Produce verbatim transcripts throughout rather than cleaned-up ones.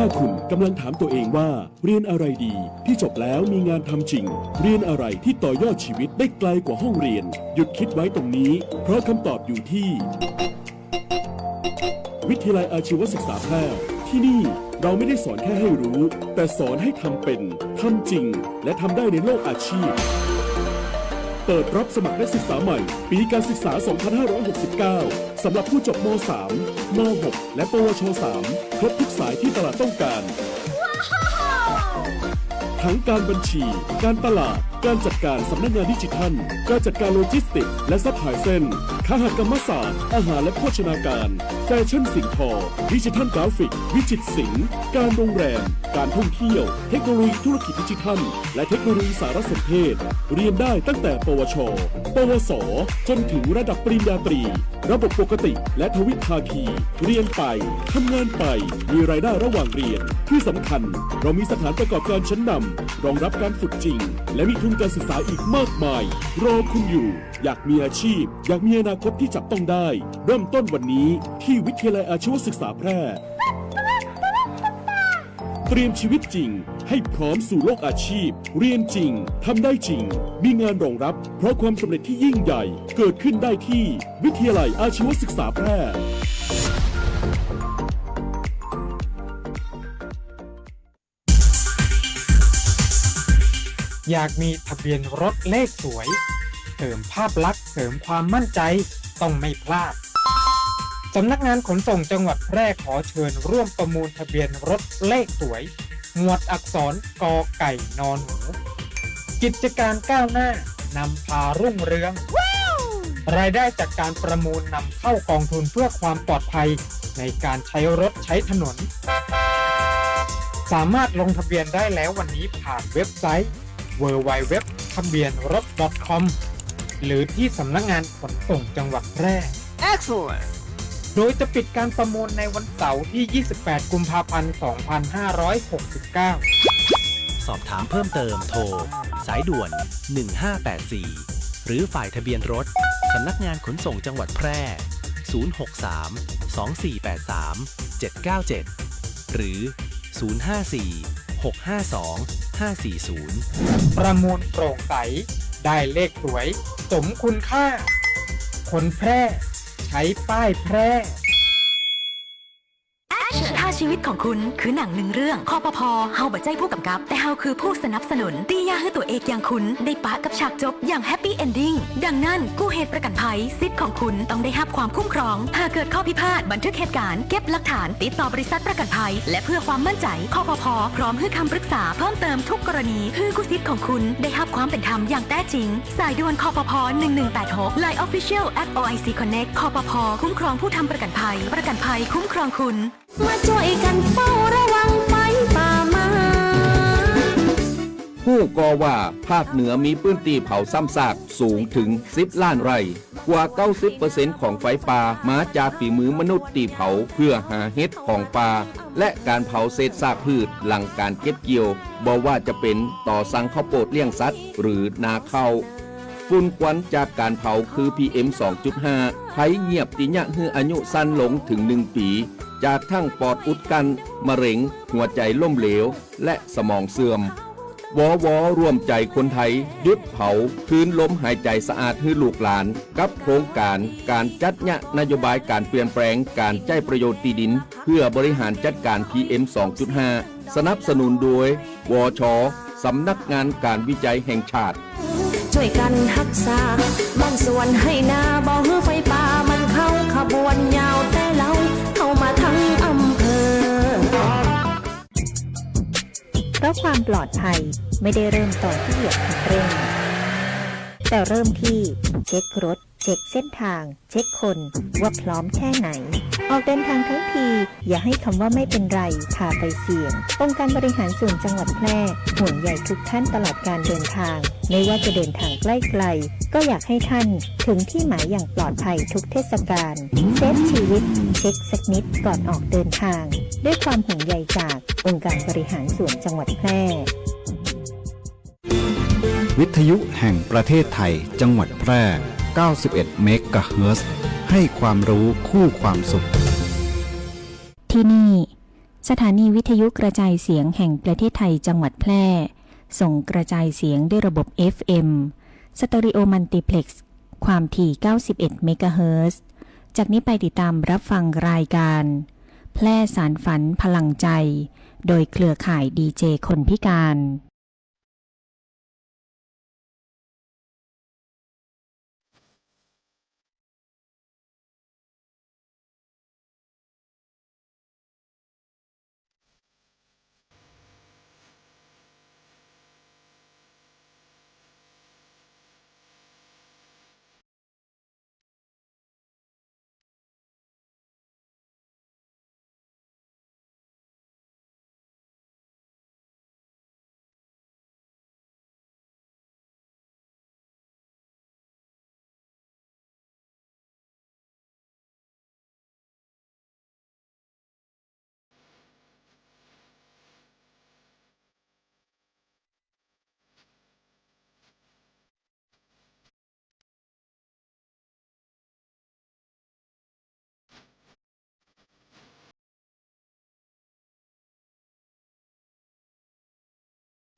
ถ้าคุณกำลังถามตัวเองว่าเรียนอะไรดีที่จบแล้วมีงานทำจริง เรียนอะไรที่ต่อยอดชีวิตได้ไกลกว่าห้องเรียน หยุดคิดไว้ตรงนี้ เพราะคำตอบอยู่ที่ วิทยาลัยอาชีวศึกษาแพร่ ที่นี่เราไม่ได้สอนแค่ให้รู้ แต่สอนให้ทำเป็น ทำจริง และทำได้ในโลกอาชีพ เปิดรับสมัครนักศึกษาใหม่ ปีการศึกษา สองพันห้าร้อยหกสิบเก้า สำหรับผู้จบ ม.สาม ม.หก และ ปวช สาม ครบทุกสายที่ตลาดต้องการ ทั้งการบัญชี การตลาด การจัดการสำนักงานดิจิทัล การจัดการโลจิสติกส์และซัพพลายเชน คหกรรมศาสตร์ อาหารและโภชนาการ แฟชั่นสิ่งทอ ดิจิทัลกราฟิก วิจิตรศิลป์ การโรงแรม การท่องเที่ยว เทคโนโลยีธุรกิจดิจิทัล และเทคโนโลยีสารสนเทศ เรียนได้ตั้งแต่ ปวช ปวส จนถึงระดับปริญญาตรี ระบบปกติและทวิภาคี เรียนไป ทำงานไป มีรายได้ระหว่างเรียน ที่สำคัญ เรามีสถานประกอบการชั้นนำ รองรับการฝึกจริง และมีทุนการศึกษาอีกมากมาย รอคุณอยู่ อยากมีอาชีพ อยากมีอนาคตที่จับต้องได้ เริ่มต้นวันนี้ที่วิทยาลัยอาชีวศึกษาแพร่ เตรียมชีวิตจริงให้พร้อมสู่โลกอาชีพ เรียนจริง ทำได้จริง มีงานรองรับ เพราะความสำเร็จที่ยิ่งใหญ่ เกิดขึ้นได้ที่วิทยาลัยอาชีวศึกษาแพร่ อยากมีทะเบียนรถเลขสวย เสริมภาพลักษณ์ เสริมความมั่นใจ ต้องไม่พลาด สำนักงานขนส่งจังหวัดแพร่ขอเชิญร่วมประมูลทะเบียนรถเลขสวย หมวดอักษร ก.ไก่ น.หนู กิจการก้าวหน้า นำพารุ่งเรือง รายได้จากการประมูลนำเข้ากองทุนเพื่อความปลอดภัยในการใช้รถใช้ถนน สามารถลงทะเบียนได้แล้ววันนี้ผ่านเว็บไซต์ ดับเบิลยู ดับเบิลยู ดับเบิลยู ดอท ทะเบียนรถ ดอท คอม หรือที่สำนักงานขนส่งจังหวัดแพร่ Excellent โดยจะปิดการประมูลในวันเสาร์ที่ ยี่สิบแปด กุมภาพันธ์ สองพันห้าร้อยหกสิบเก้า สอบถามเพิ่มเติมโทร สายด่วน หนึ่งห้าแปดสี่ หรือฝ่ายทะเบียนรถ สำนักงานขนส่งจังหวัดแพร่ ศูนย์หกสาม สองสี่แปดสาม เจ็ดเก้าเจ็ด หรือ ศูนย์ห้าสี่ หกห้าสอง ห้าสี่ศูนย์ ประมูลโปร่งใส ได้เลขสวย สมคุณค่า คนแพร่ ใช้ป้ายแพร่ ถ้าชีวิตของคุณคือหนังหนึ่งเรื่อง คปภ เฮาบ่ใจ้ผู้กำกับ แต่เฮาคือผู้สนับสนุน ตี้ยากหื้อตั๋วเอกอย่างคุณได้ปะกับฉากจบอย่าง Happy Ending ดังนั้น กู้เหตุประกันภัย สิทธิ์ของคุณต้องได้ฮับความคุ้มครอง หากเกิดข้อพิพาท บันทึกเหตุการณ์ เก็บหลักฐาน ติดต่อบริษัทประกันภัย และเพื่อความมั่นใจ คปภ พร้อมหื้อคำปรึกษาเพิ่มเติมทุกกรณี หื้อกู้สิทธิ์ของคุณได้ฮับความเป็นธรรมอย่างแท้จริง สายด่วน คปภ หนึ่งหนึ่งแปดหก ไลน์ Official at โอ ไอ ซี Connect คปภ คุ้มครองผู้ทำประกันภัย ประกันภัยคุ้มครองคุณ มาจ้วยกั๋นเฝ้าระวังไฟป่ามา ฮู้ก่อว่าภาคเหนือมีพื้นตี้เผาซ้ำซากสูงเถิงสิบล้านไร่ กว่าเก้าสิบเปอร์เซ็นต์ของไฟป่ามาจากฝีมือมนุษย์ตี้เผาเพื่อหาเห็ดของป่า และก๋านเผาเศษซากพืชหลังก๋านเก็บเกี่ยว บ่ว่าจะเป๋นต่อสั่งข้าวโปดเลี้ยงสัตว์หรือนาข้าว ฝุ่นควันจากก๋านเผาคือ พีเอ็ม สองจุดห้า ภัยเยียบตี้เยียะหื้ออายุสั้นลงเถิงหนึ่งปี๋ จากทั้งปอดอุดกั้น มะเร็ง หัวใจ๋ล้มเหลว และสมองเสื่อม วว ร่วมใจ๋คนไทยหยุดเผา คืนลมหายใจ๋สะอาดหื้อลูกหลาน กับโครงก๋านก๋านจัดเยียะนโยบายก๋านเปลี่ยนแปลงก๋านใจ๊ประโยชน์ตี้ดิน เพื่อบริหารจัดก๋าน พีเอ็ม สองจุดห้า สนับสนุนโดย วช สำนักงานก๋านวิจัยแห่งชาติ จ้วยกั๋นฮักษาบ้านสวนไฮ่นา บ่หื้อไฟป่ามันเข้าขบวนยาวแต่เล้า เข้ามาตึงอำเภอ เพราะความปลอดภัยไม่ได้เริ่มตอนที่เหยียบคันเร่ง แต่เริ่มที่เช็ครถ เช็คเส้นทาง เช็คคนว่าพร้อมแค่ไหน ออกเดินทางทั้งที อย่าให้คำว่าไม่เป็นไรพาไปเสี่ยง องค์การบริหารส่วนจังหวัดแพร่ห่วงใยทุกท่านตลอดการเดินทาง ไม่ว่าจะเดินทางใกล้ไกล ก็อยากให้ท่านถึงที่หมายอย่างปลอดภัยทุกเทศกาล เซฟชีวิต เช็คสักนิดก่อนออกเดินทาง ด้วยความห่วงใยจากองค์การบริหารส่วนจังหวัดแพร่ วิทยุแห่งประเทศไทย จังหวัดแพร่ เก้าสิบเอ็ด เมกะเฮิรตซ์ ให้ความรู้คู่ความสุข ที่นี่ สถานีวิทยุกระจายเสียงแห่งประเทศไทยจังหวัดแพร่ ส่งกระจายเสียงด้วยระบบ เอฟ เอ็ม สเตอริโอมัลติเพล็กซ์ ความถี่ เก้าสิบเอ็ด เมกะเฮิรตซ์ จากนี้ไปติดตามรับฟังรายการ แพร่สานฝันพลังใจ โดยเครือข่ายดีเจคนพิการ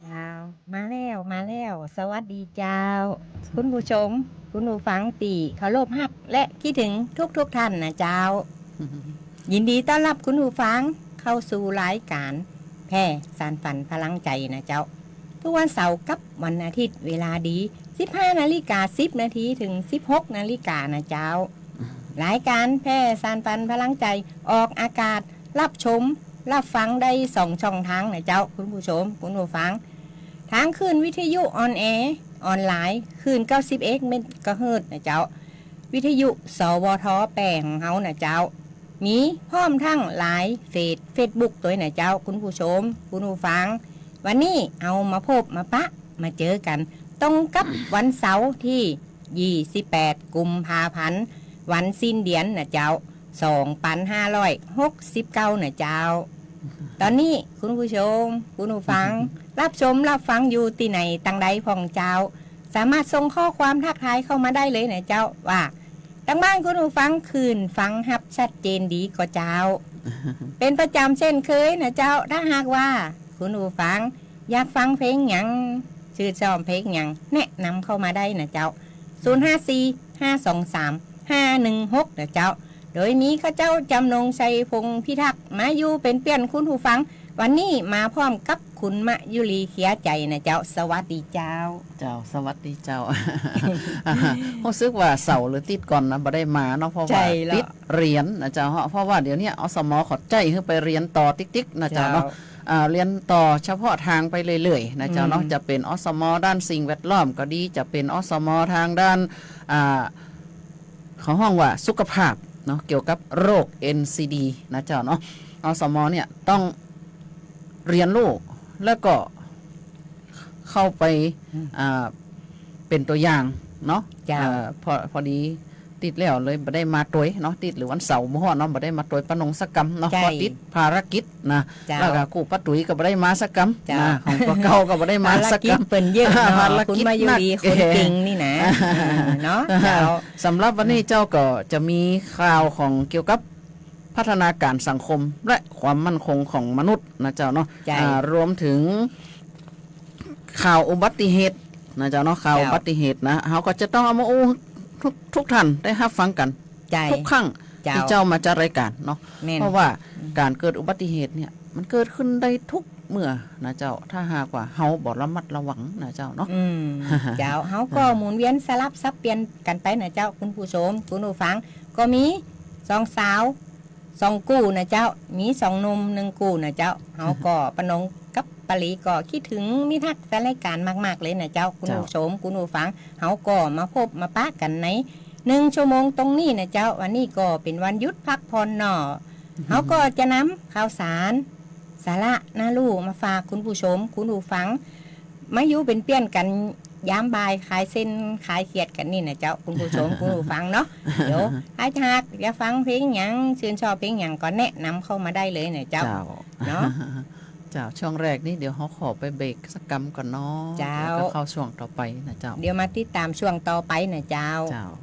เจ้า มาแล้ว มาแล้ว สวัสดีเจ้า คุณผู้ชม คุณผู้ฟังตี้เคารพฮักและคิดถึงทุกๆ ท่านนะเจ้า ยินดีต้อนรับคุณผู้ฟังเข้าสู่รายการแพร่สานฝันพลังใจนะเจ้า ทุกวันเสาร์กับวันอาทิตย์เวลาดี สิบห้านาฬิกาสิบนาที ถึง สิบหกนาฬิกานะเจ้า รายการแพร่สานฝันพลังใจออกอากาศรับชมรับฟังได้สองช่องทางนะเจ้า คุณผู้ชม คุณผู้ฟัง ทางคลื่นวิทยุออนแอร์ออนไลน์ คลื่น เก้าสิบเอ็ด เมกะเฮิรตซ์นะเจ้า วิทยุ สวท แพร่ของเฮานะเจ้า มีพร้อมทั้งไลน์เฟซ เฟซบุ๊กตวยนะเจ้า คุณผู้ชม คุณผู้ฟัง วันนี้เฮามาพบมาปะมาเจอกั๋นตรงกับวันเสาร์ตี้ ยี่สิบแปด กุมภาพันธ์ วันสิ้นเดือนนะเจ้า สองปันห้าร้อยหกสิบเก้านะเจ้า ต๋อนนี้คุณผู้ชม คุณผู้ฟัง รับชมรับฟังอยู่ตี้ไหนตางใดพ่องเจ้า สามารถส่งข้อความทักทายเข้ามาได้เลยนะเจ้า ว่าตางบ้านคุณผู้ฟังคลื่นฟังฮับชัดเจนดีก่อเจ้า เป๋นประจ๋ำเช่นเคยนะเจ้า ถ้าหากว่าคุณผู้ฟังอยากฟังเพลงหยัง ชื่นชอบเพลงหยัง แนะนำเข้ามาได้นะเจ้า ศูนย์ห้าสี่ ห้าสองสาม ห้าหนึ่งหก นะเจ้า โดยมีข้าเจ้าจำนงชัยพงษ์พิทักษ์มาอยู่เป๋นเปื้อนคุณผู้ฟัง วันนี้มาพร้อมกับคุณมะยุรีเคลียร์ใจนะเจ้า สวัสดีเจ้า เจ้า สวัสดีเจ้า ฮู้สึกว่าเสาร์หรือติดก่อนนะ บ่ได้มาเนาะ เพราะว่า ใจ้แล้ว ติดเรียนนะเจ้า เพราะว่าเดี๋ยวนี้ อสม เขาใจ๊หื้อไปเรียนต่อติ๊กๆ นะเจ้าเนาะ เจ้า อ่า เรียนต่อเฉพาะทางไปเรื่อยๆ นะเจ้าเนาะ อืม จะเป๋น อสม ด้านสิ่งแวดล้อมก็ดี จะเป๋น อสม ทางด้าน อ่า เขาฮ้องว่าสุขภาพเนาะ เกี่ยวกับโรค เอ็นซีดี นะเจ้าเนาะ อสม เนี่ยต้องเรียนรู้ แล้วก็เข้าไป อืม อ่า เป๋นตั๋วอย่างเนาะ เจ้า อ่า พอ พอดีติดแล้วเลยบ่ได้มาตวยเนาะ ติดหรือวันเสาร์บ่ฮอดเนาะ บ่ได้มาตวยป้านงสักกำเนาะ ใจ้ เพราะติดภารกิจนะ เจ้า แล้วก็กู้ป้าตุ๋ยก็บ่ได้มาสักกำ เจ้า นะ ของป้าเก้าก็บ่ได้มาสักกำ ภารกิจเปิ้นเยอะเนาะ ภารกิจ คุณมายุรี หนัก คนเก่งนี่นะ เออ เนาะ เจ้า สำหรับวันนี้เจ้าก็จะมีข่าวของเกี่ยวกับพัฒนาการสังคมและความมั่นคงของมนุษย์นะเจ้าเนาะ ใจ้ อ่า รวมถึงข่าวอุบัติเหตุนะเจ้าเนาะ ข่าว เจ้า อุบัติเหตุนะ เฮาก็จะต้องเอามาอู้ทุก ทุกท่านได้ฮับฟังกั๋น ใจ้ ทุกครั้ง เจ้า ตี้เจ้ามาจัดรายการเนาะ แม่น เพราะว่า อืม ก๋านเกิดอุบัติเหตุเนี่ย มันเกิดขึ้นได้ทุกเมื่อนะเจ้า ถ้าหากว่าเฮาบ่ระมัดระวังนะเจ้าเนาะ อืม เจ้า เฮาก็ อ่า หมุนเวียนสลับสับเปลี่ยนกั๋นไปนะเจ้า คุณผู้ชม คุณผู้ฟัง ก็มีสองสาวสองกู้นะเจ้า มีสองหนุ่มหนึ่งกู้นะเจ้า เฮาก็ ป้านงกับป้าลีก็คิดถึงมิตรฮักแฟนรายการมากๆ เลยนะเจ้า คุณ เจ้า ผู้ชม คุณผู้ฟัง เฮาก็มาพบมาปะกั๋นใน หนึ่งชั่วโมงตรงนี้นะเจ้า วันนี้ก็เป๋นวันหยุดพักผ่อนเนาะ เฮาก็จะนำข่าวสาร สาระน่าฮู้มาฝากคุณผู้ชม คุณผู้ฟัง มาอยู่เป๋นเปื้อนกั๋นยามบ่าย คลายเซ็งคลายเครียดกั๋นนี่นะเจ้า คุณผู้ชม คุณผู้ฟังเนาะ เดี๋ยวถ้าหากจะฟังเพลงหยัง ชื่นชอบเพลงหยังก็แนะนำเข้ามาได้เลยนะเจ้า เจ้า เนาะ เจ้า ช่วงแรกนี้เดี๋ยวเฮาขอไปเบรกสักกำก่อนเนาะ เจ้า เดี๋ยวก็เข้าช่วงต่อไปนะเจ้า เดี๋ยวมาติดต๋ามช่วงต่อไปนะเจ้า เจ้า เ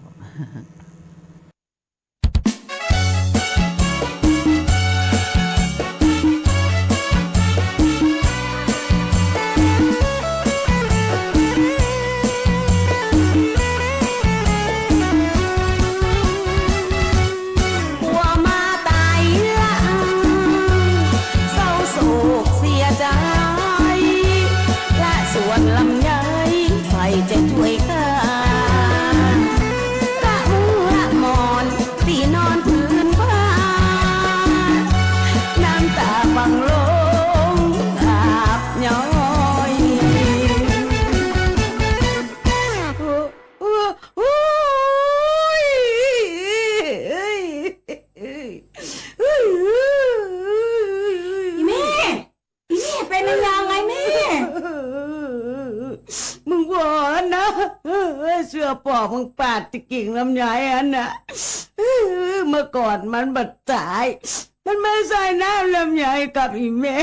กระป๋องมึงปาดตี้กิ่งลำไยอันน่ะ เมื่อก่อนมันบ่ต๋าย มันมาใส่น้ำลำไยกับอี่แม่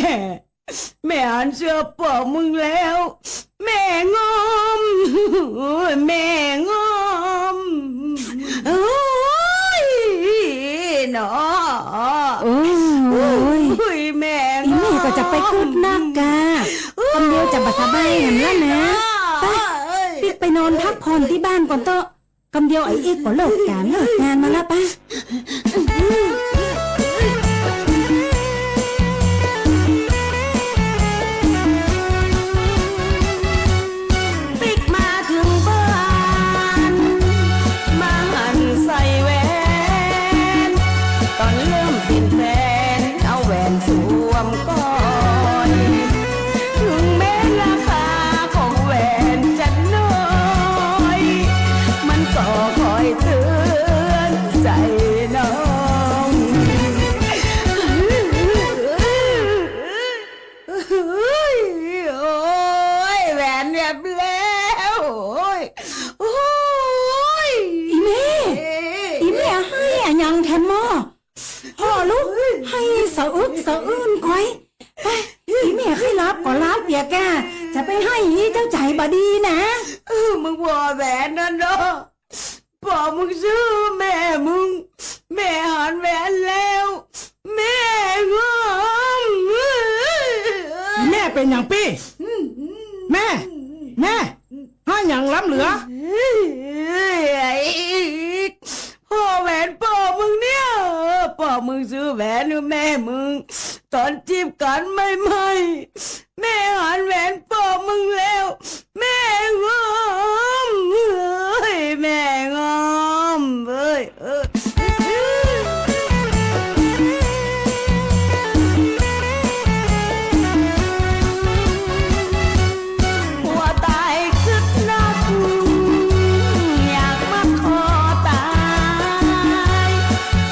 แม่หันเสื้อปอกมึงแล้ว แม่งอม แม่งอม โอ๊ย หนอ โอ๊ย โอ๊ย แม่งอม อี่แม่ก็จะไปกึ๊ดนักกา กำเดียวจะบ่สบายหั้นละนะ ไป ปิ๊กไปนอนพักผ่อนตี้บ้านก่อนเต๊อะ กำเดียวไอ้อิกก็เลิกก๋านเลิกงานมาละปะ ปิ๊กมาเถิงบ้าน มาหันใส่แหวน ต๋อนเริ่มเป๋นแฟน เอาแหวนสวมก้อย เถิงแม้ราคาของแหวนจะน้อย มันก็คอยเตือนใจ๋น้อง เฮ้ย โอ๊ย แหวนแบบแล้ว โอ๊ย โอ๊ย อี่แม่ อี่แม่ อะไห้อะหยังแทมมอ พ่อลูก ไห้สะอึกสะอื้นก้อย ไป อี่แม่ใค่หลับก็หลับเปียก้า จะไปไห้อี้เจ้าใจ๋บ่ดีนะ เออ มึงบ่แหวนนั่นเนาะ ปอมึงซื้อแม่มึง แม่หันแหวนแล้ว แม่งอม แม่เป๋นหยังปี้ แม่ แม่ ไห้หยังล้ำเหลือ ไอ้อิก พ่อแหวนปอมึงเนี่ย ปอมึงซื้อแหวนหื้อแม่มึง ต๋อนจีบกั๋นใหม่ๆ แม่หันแหวนปอมึงแล้ว แม่งอม เอ้ย แม่งอม เอ้ย เออ ผัวต๋ายกึ๊ดนัก อยากมาขอต๋าย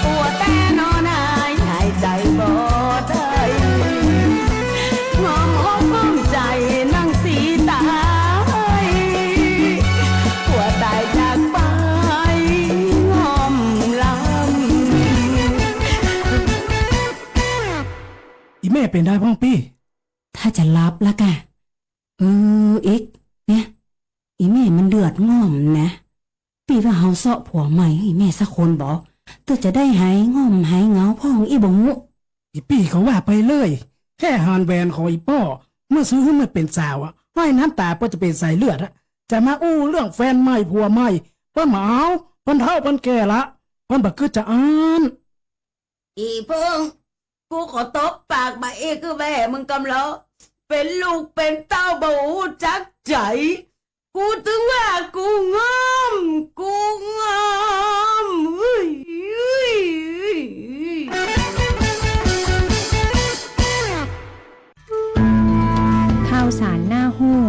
ผัวแต๊นอนาย หายใจ๋บ่ได้ งอมอกงอมใจ๋นังสีต๋าย ผัวต๋ายจากไป งอมลำ อี่แม่เป๋นใดพ่องปี้ ถ้าจะหลับละก้า เออ อิก เนี่ย อี่แม่มันเดือดง่อมนะ ปี้ว่าเฮาเซาะผัวใหม่หื้ออี่แม่สักคนบ่ เตื้อจะได้หายง่อมหายเหงาพ่องอี้บ่ฮู้ อี่ปี้ก็ว่าไปเลย แค่หันแหวนของอี่ป้อ เมื่อซื้อหื้อเมื่อเป๋นสาวอะ ไห้น้ำต๋าเปิ้นจะเป๋นสายเลือดอะ จะมาอู้เรื่องแฟนใหม่ผัวใหม่ เปิ้นบ่เอา เปิ้นเฒ่าเปิ้นแก่ละ เปิ้นบ่กึ๊ดจะอั้น อี่เพิ่ง กูขอตบปากบ่าเอกคือแม่มึงกำลอ เป๋นลูกเป๋นเต้าบ่ฮู้จักใจ๋ กูตึงว่ากูงอม กูงอม อุ้ย อุ้ย ข่าวสารน่าฮู้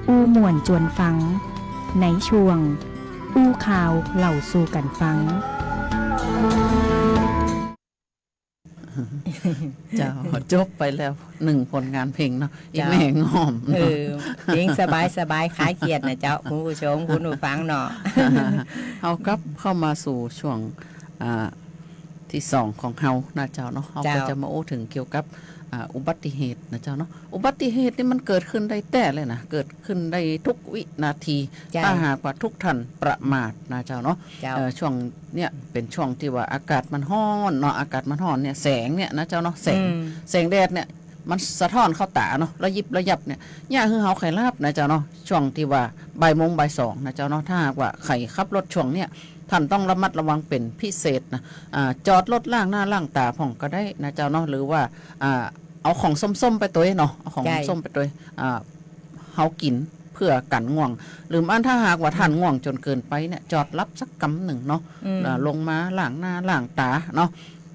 อู้ม่วนจวนฟัง ในช่วง อู้ข่าวเล่าสู่กั๋นฟัง เจ้า จบไปแล้วหนึ่งผลงานเพลงเนาะ อี่แม่งอมเนาะ เออ เพลงสบายๆ คลายเครียดนะเจ้า คุณผู้ชม คุณผู้ฟังเนาะ เฮากลับเข้ามาสู่ช่วง อ่า ตี้สองของเฮานะเจ้าเนาะ เฮาก็จะมาอู้เถิงเกี่ยวกับ อ่า อุบัติเหตุนะเจ้าเนาะ อุบัติเหตุนี่มันเกิดขึ้นได้แต๊เลยนะ เกิดขึ้นได้ทุกวินาที ถ้าหากว่าทุกท่านประมาทนะเจ้าเนาะ เจ้า เอ่อ ช่วงเนี่ยเป๋นช่วงตี้ว่าอากาศมันฮ้อนเนาะ อากาศมันฮ้อนเนี่ย แสงเนี่ยนะเจ้าเนาะ แสง แสงแดดเนี่ย มันสะท้อนเข้าต๋าเนาะ ระยิบระยับเนี่ย เยียะหื้อเฮาใค่หลับนะเจ้าเนาะ ช่วงตี้ว่าบ่ายโมงบ่ายสองนะเจ้าเนาะ ถ้าหากว่าใค่ขับรถช่วงเนี่ย ท่านต้องระมัดระวังเป๋นพิเศษนะ อ่า จอดรถล้างหน้าล้างต๋าพ่องก็ได้นะเจ้าเนาะ หรือว่า อ่า เอาของส้มๆ ไปตวยเนาะ เอาของส้มๆ ไปตวย อ่า เฮากิ๋นเปื้อกั๋นง่วง หรืออันถ้าหากว่าท่านง่วงจ๋นเกินไปเนี่ย จอดหลับสักกำนึ่งเนาะ อ่า ลงมาล้างหน้าล้างต๋าเนาะ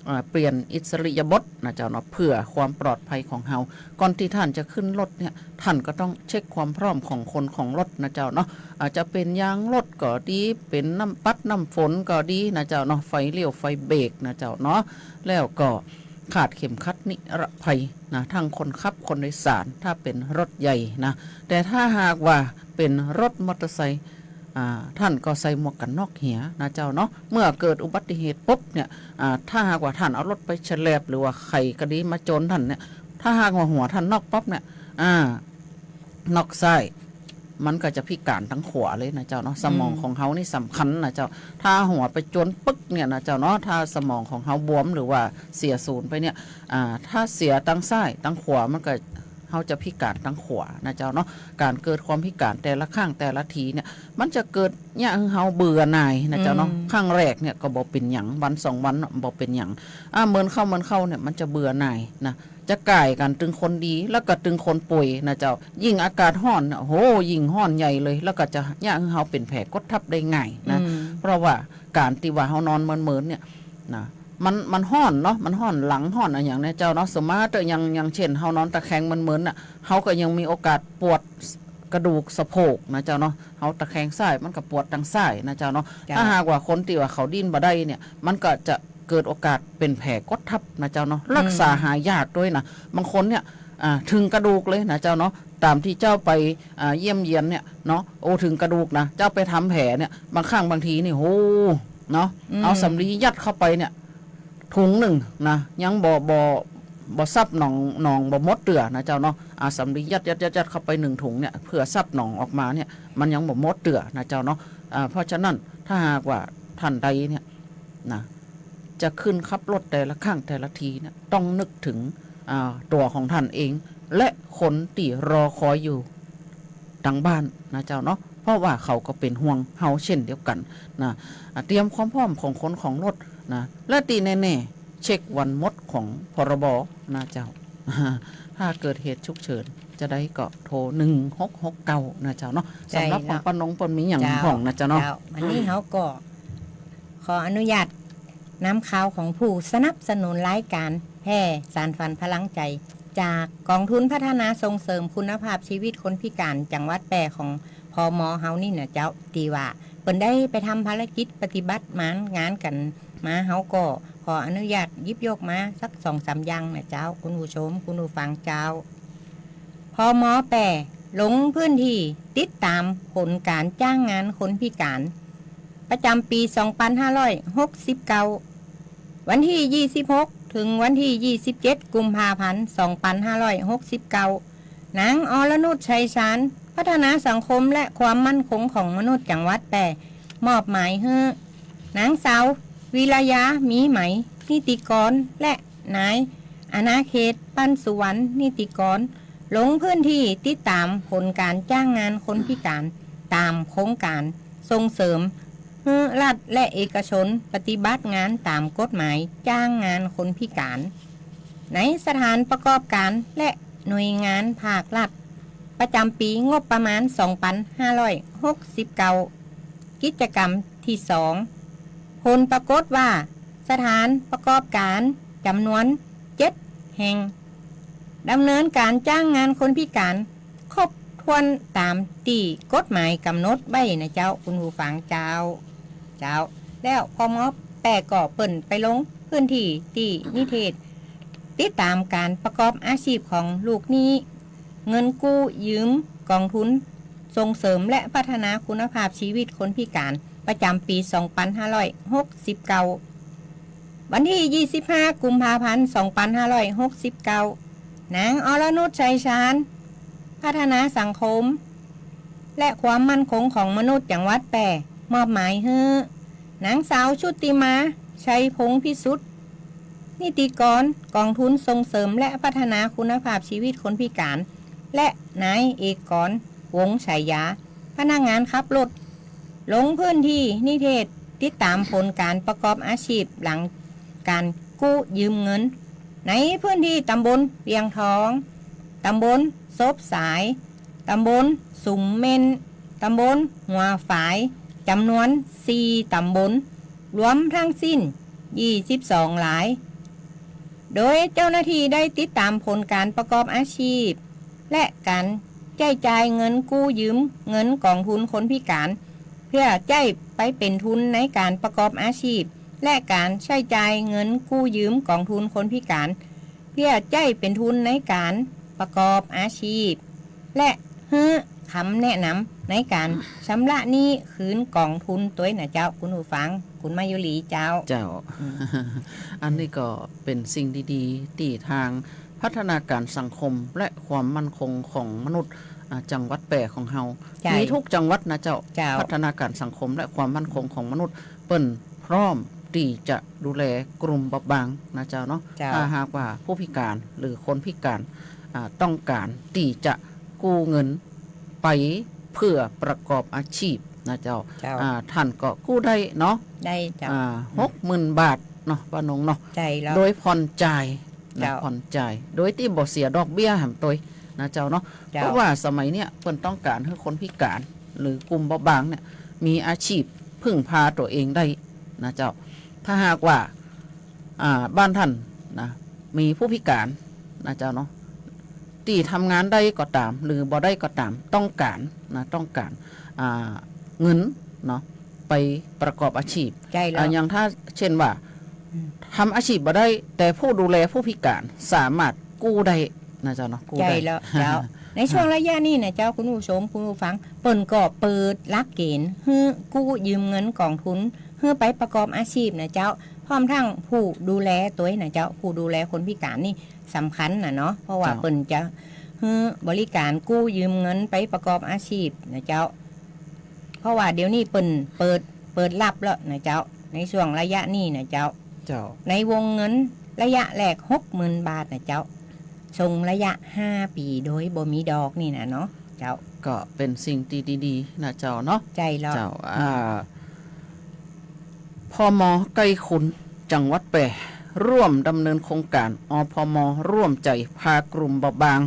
อ่า เปลี่ยนอิสริยาบถนะเจ้าเนาะ เปื้อความปลอดภัยของเฮา ก่อนตี้ท่านจะขึ้นรถเนี่ย ท่านก็ต้องเช็คความพร้อมของคนของรถนะเจ้าเนาะ อาจจะเป๋นยางรถก็ดี เป๋นน้ำปัดน้ำฝนก็ดีนะเจ้าเนาะ ไฟเลี้ยวไฟเบรกนะเจ้าเนาะ แล้วก็คาดเข็มขัดนิรภัยนะ ทั้งคนขับคนโดยสาร ถ้าเป๋นรถใหญ่นะ แต่ถ้าหากว่าเป๋นรถมอเตอร์ไซค์ อ่า ต้านก็ใส่หมวกกั๋นน็อกเหียนะเจ้าเนาะ เมื่อเกิดอุบัติเหตุปุ๊บเนี่ย อ่า ถ้าหากว่าต้านเอารถไปแฉลบ หรือว่าใผก็ดีมาโจนต้านเนี่ย ถ้าหากว่าหัวต้านน็อกปั๊บเนี่ย อ่า น็อกซ้าย มันก็จะพิก๋านตังขวาเลยนะเจ้าเนาะ สมองของเฮานี่สำคัญนะเจ้า ถ้าหัวไปโจนปึ๊กเนี่ยนะเจ้าเนาะ ถ้าสมองของเฮาบวมหรือว่าเสียศูนย์ไปเนี่ย อ่า ถ้าเสียตังซ้าย ตังขวามันก็ เฮาจะพิก๋านตังขวานะเจ้าเนาะ ก๋านเกิดความพิก๋านแต่ละครั้งแต่ละทีเนี่ย มันจะเกิดเยียะหื้อเฮาเบื่อหน่ายนะเจ้าเนาะ ครั้งแรกเนี่ยก็บ่เป๋นหยัง วันสองวันเนาะ บ่เป๋นหยัง อ่า เมินเข้าเมินเข้าเนี่ย มันจะเบื่อหน่ายนะ จะก๋ายกั๋นตึงคนดี แล้วก็ตึงคนป่วยนะเจ้า ยิ่งอากาศฮ้อนเนี่ย โห ยิ่งฮ้อนใหญ่เลย แล้วก็จะเยียะหื้อเฮาเป๋นแผลกดทับได้ง่ายนะ เพราะว่าก๋านตี้ว่าเฮานอนเมินๆ เนี่ย นะ มัน มันฮ้อนเนาะ มันฮ้อนหลังฮ้อนอะหยังเนี่ยเจ้าเนาะ สมมาเต๊อะ อย่าง อย่างเช่น เฮานอนตะแคงเมินๆ น่ะ เฮาก็ยังมีโอกาสปวดกระดูกสะโพกนะเจ้าเนาะ เฮาตะแคงซ้าย มันก็ปวดตังซ้ายนะเจ้าเนาะ ถ้าหากว่าคนตี้ว่าเขาดิ้นบ่ได้เนี่ย มันก็จะเกิดโอกาสเป๋นแผลกดทับนะเจ้าเนาะ รักษาหายากตวยนะ บางคนเนี่ย อ่า เถิงกระดูกเลยนะเจ้าเนาะ ต๋ามตี้เจ้าไป อ่า เยี่ยมเยียนเนี่ยเนาะ โอ้ เถิงกระดูกนะ เจ้าไปทำแผลเนี่ย บางครั้งบางทีนี่ โห เนาะ เอาสำลียัดเข้าไปเนี่ย ถุงนึ่งนะ ยังบ่ บ่ บ่ซับหนอง หนองบ่หมดเตื้อนะเจ้าเนาะ อ่า สำลียัด ยัด ยัด ยัดเข้าไปนึ่งถุงเนี่ย เปื้อซับหนองออกมาเนี่ย มันยังบ่หมดเตื้อนะเจ้าเนาะ อ่า เพราะฉะนั้นถ้าหากว่าต้านใดเนี่ยนะ จะขึ้นขับรถแต่ละครั้งแต่ละทีเนี่ย ต้องนึกเถิง อ่า ตั๋วของต้านเอง และคนตี้รอคอยอยู่ ตังบ้านนะเจ้าเนาะ เพราะว่าเขาก็เป๋นห่วงเฮาเช่นเดียวกั๋นนะ อ่า เตรียมความพร้อมของคนของรถนะ และตี้แน่ๆ เช็ควันหมดของ พรบ นะเจ้า ถ้าเกิดเหตุฉุกเฉินจะใดก็โทรหนึ่งหกหกเก้านะเจ้าเนาะ สำหรับของป้านงเปิ้นมีหยังพ่องนะเจ้าเนาะ เจ้า อันนี้เฮาก็ขออนุญาตนำข่าวของผู้สนับสนุนรายก๋านแพร่สานฝันพลังใจ๋ จากก๋องทุนพัฒนาส่งเสริมคุณภาพชีวิตคนพิก๋านจังหวัดแพร่ของ พม เฮานี่นะเจ้า ตี้ว่าเปิ้นได้ไปทำภารกิจปฏิบัติงานกั๋นมา เฮาก็ขออนุญาตหยิบยกมาสักสองสามอย่างนะเจ้า คุณผู้ชม คุณผู้ฟังเจ้า พม แพร่ลงพื้นตี้ติดต๋ามผลก๋านจ้างงานคนพิก๋าน ประจ๋ำปี๋สองปันห้าร้อยหกสิบเก้า วันตี้ยี่สิบหก เถิงวันตี้ยี่สิบเจ็ด กุมภาพันธ์ สองปันห้าร้อยหกสิบเก้า นาง อรนุช ชัยชาญ พัฒนาสังคมและความมั่นคงของมนุษย์จังหวัดแพร่ มอบหมายหื้อ นางสาว วิรยา มีไหม นิติกร และนาย อนาเขต ปันสุวรรณ นิติกร ลงพื้นตี้ติดต๋ามผลก๋านจ้างงานคนพิก๋าน ต๋ามโครงก๋านส่งเสริม หื้อรัฐและเอกชนปฏิบัติงานต๋ามกฎหมายจ้างงานคนพิก๋าน ในสถานประกอบก๋านและหน่วยงานภาครัฐ ประจ๋ำปี๋งบประมาณ สองปันห้าร้อยหกสิบเก้า กิจกรรมตี้สอง ผลปรากฏว่า สถานประกอบก๋านจ๋ำนวนเจ็ดแห่ง ดำเนินก๋านจ้างงานคนพิก๋าน ครบถ้วนต๋ามตี้กฎหมายก๋ำหนดไว้นะเจ้า คุณผู้ฟังเจ้า เจ้า แล้ว พม แพร่ก็เปิ้นไปลงพื้นตี้ตี้นิเทศ ติดต๋ามก๋านประกอบอาชีพของลูกหนี้ เงินกู้ยืมก๋องทุนส่งเสริมและพัฒนาคุณภาพชีวิตคนพิก๋าน ประจ๋ำปี๋สองปันห้าร้อยหกสิบเก้า วันตี้ยี่สิบห้า กุมภาพันธ์ สองปันห้าร้อยหกสิบเก้า นาง อรนุช ชัยชาญ พัฒนาสังคม และความมั่นคงของมนุษย์จังหวัดแพร่ มอบหมายหื้อ นางสาว ชุติมา ชัยพงษ์พิสุทธิ์ นิติกรก๋องทุนส่งเสริมและพัฒนาคุณภาพชีวิตคนพิก๋าน และนาย เอกกร วงศ์ฉายา พนักงานขับรถ ลงพื้นตี้นิเทศ ติดต๋ามผลก๋านประกอบอาชีพหลังก๋านกู้ยืมเงิน ในพื้นตี้ต๋ำบลเวียงทอง ต๋ำบลโสบสาย ต๋ำบลสุมเม็น ต๋ำบลหัวฝาย จ๋ำนวนสี่ต๋ำบล รวมทั้งสิ้นยี่สิบสองราย โดยเจ้าหน้าตี้ได้ติดต๋ามผลก๋านประกอบอาชีพ และก๋านใจ๊จ่ายเงินกู้ยืมเงินก๋องทุนคนพิก๋าน เปื้อใจ๊ไปเป๋นทุนในก๋านประกอบอาชีพ และก๋านใจ๊จ่ายเงินกู้ยืมก๋องทุนคนพิก๋าน เปื้อใจ๊เป๋นทุนในก๋านประกอบอาชีพ และหื้อคำแนะน ในก๋านชำระหนี้คืนกองทุนตวยน่ะเจ้า คุณผู้ฟัง คุณมายุรีเจ้า เจ้า อืม อันนี้ก็เป๋นสิ่งดีๆ ตี้ตางพัฒนาก๋านสังคมและความมั่นคงของมนุษย์ อ่า จังหวัดแป้ของเฮา ใจ้ มีกู้จังหวัดน่ะเจ้า เจ้า พัฒนาก๋านสังคมและความมั่นคงของมนุษย์ เปิ้นพร้อมตี้จะดูแลกลุ่มบอบบางน่ะเจ้าเนาะ เจ้า ถ้าหากว่าผู้พิก๋านหรือคนพิก๋าน อ่า ต้องก๋านตี้จะกู้เงินไปเปื้อประกอบอาชีพน่ะเจ้า เจ้า อ่า ต้านก็กู้ได้เนาะ ได้เจ้า อ่า อืม หกหมื่นบาทเนาะ ป้านงเนาะ ใจ้แล้ว โดยผ่อนจ่ายน่ะ เจ้า ผ่อนจ่าย โดยตี้บ่เสียดอกเบี้ยแหมตวยน่ะเจ้าเนาะ เจ้า เพราะว่าสมัยเนี้ยเปิ้นต้องก๋านหื้อคนพิก๋านหรือกลุ่มบอบบางเนี่ย มีอาชีพพึ่งพาตั๋วเองได้น่ะเจ้า ถ้าหากว่า อ่า บ้านต้านน่ะ มีผู้พิก๋านน่ะเจ้าเนาะ ตี้ทำงานได้ก็ต๋าม หรือบ่ได้ก็ต๋าม ต้องก๋านน่ะ ต้องก๋าน อ่า เงินเนาะ ไปประกอบอาชีพ ใจ้แล้ว อ่า อย่างถ้าเจ้นว่า อืม ทำอาชีพบ่ได้ แต่ผู้ดูแลผู้พิก๋านสามารถกู้ได้น่ะเจ้าเนาะ กู้ได้ ใจ้แล้วเจ้า ในช่วงระยะนี้น่ะเจ้า คุณผู้ชม คุณผู้ฟัง เปิ้นก็เปิดหลักเกณฑ์หื้อกู้ยืมเงินกองทุน หื้อไปประกอบอาชีพน่ะเจ้า พร้อมตึงผู้ดูแลตวยน่ะเจ้า ผู้ดูแลคนพิก๋านนี่สำคัญน่ะเนาะ เพราะว่า เจ้า เปิ้นจะหื้อบริก๋านกู้ยืมเงินไปประกอบอาชีพน่ะเจ้า เพราะว่าเดี๋ยวนี้เปิ้นเปิด เปิดฮับแล้วน่ะเจ้า ในช่วงระยะนี้น่ะเจ้า เจ้า ในวงเงินระยะแรกหกหมื่นบาทน่ะเจ้า ส่งระยะห้าปี๋โดยบ่มีดอกนี่น่ะเนาะเจ้า ก็เป๋นสิ่งตี้ดีๆ น่ะเจ้าเนาะ ใจ้แล้ว เจ้า อ่า อืม พม.ใก้คุณ จังหวัดแป้ ร่วมดำเนินโครงก๋าน อพม. ร่วมใจ๋พากลุ่มบอบบาง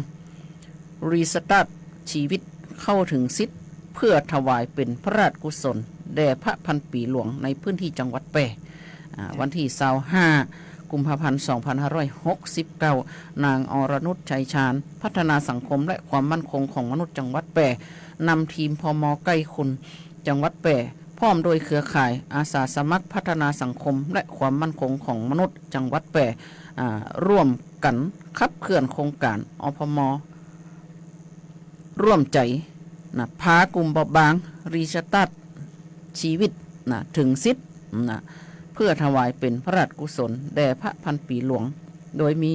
รีสตาร์ทชีวิตเข้าถึงสิทธิ์ เปื้อถวายเป๋นพระราชกุศลแด่พระพันปี๋หลวงในพื้นตี้จังหวัดแป้ อ่า วันตี้ซาวห้า กุมภาพันธ์ สองพันห้าร้อยหกสิบเก้า นาง อรนุช ชัยชาญ พัฒนาสังคมและความมั่นคงของมนุษย์จังหวัดแป้ นำทีม พม.ใก้คุณ จังหวัดแป้ พร้อมด้วยเครือข่ายอาสาสมัครพัฒนาสังคมและความมั่นคงของมนุษย์จังหวัดแป้ อ่า ร่วมกั๋นขับเคลื่อนโครงก๋าน อพม. ร่วมใจ๋ นะ พากลุ่มบอบบาง รีสตาร์ทชีวิต นะ ถึงสิทธิ์ นะ เปื้อถวายเป๋นพระราชกุศลแด่พระพันปี๋หลวง โดยมี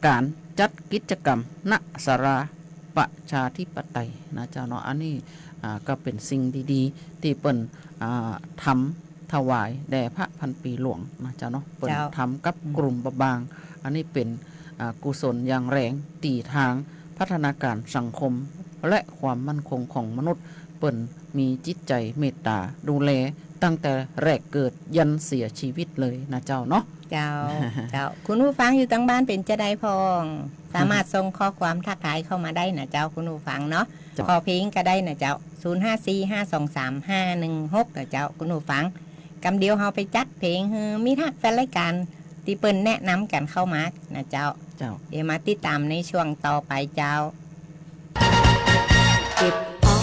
ก๋านจัดกิจกรรม ณ ศาลาประชาธิปไตย นะเจ้าเนาะ อันนี้ อ่า ก็เป๋นสิ่งดีๆ ตี้เปิ้น อ่า ทำถวายแด่พระพันปี๋หลวง นะเจ้าเนาะ เปิ้น เจ้า ทำกับ อืม กลุ่มบอบบาง อันนี้เป๋น อ่า กุศลอย่างแรง ตี้ตางพัฒนาก๋านสังคม และความมั่นคงของมนุษย์ เปิ้นมีจิตใจ๋เมตต๋าดูแลตั้งแต่แรกเกิดยันเสียชีวิตเลยนะเจ้าเนาะ เจ้า เจ้า คุณผู้ฟังอยู่ตางบ้านเป๋นจาใดพ่อง สามารถส่งข้อความทักทายเข้ามาได้นะเจ้า คุณผู้ฟังเนาะ เจ้า ขอเพลงก็ได้นะเจ้า ศูนย์ห้าสี่ห้าสองสามห้าหนึ่งหก นะเจ้า คุณผู้ฟัง กำเดียวเฮาไปจัดเพลงหื้อมิตรฮักแฟนรายก๋าน ตี้เปิ้นแนะนำกั๋นเข้ามานะเจ้า เจ้า เดี๋ยวมาติดต๋ามในช่วงต่อไปเจ้า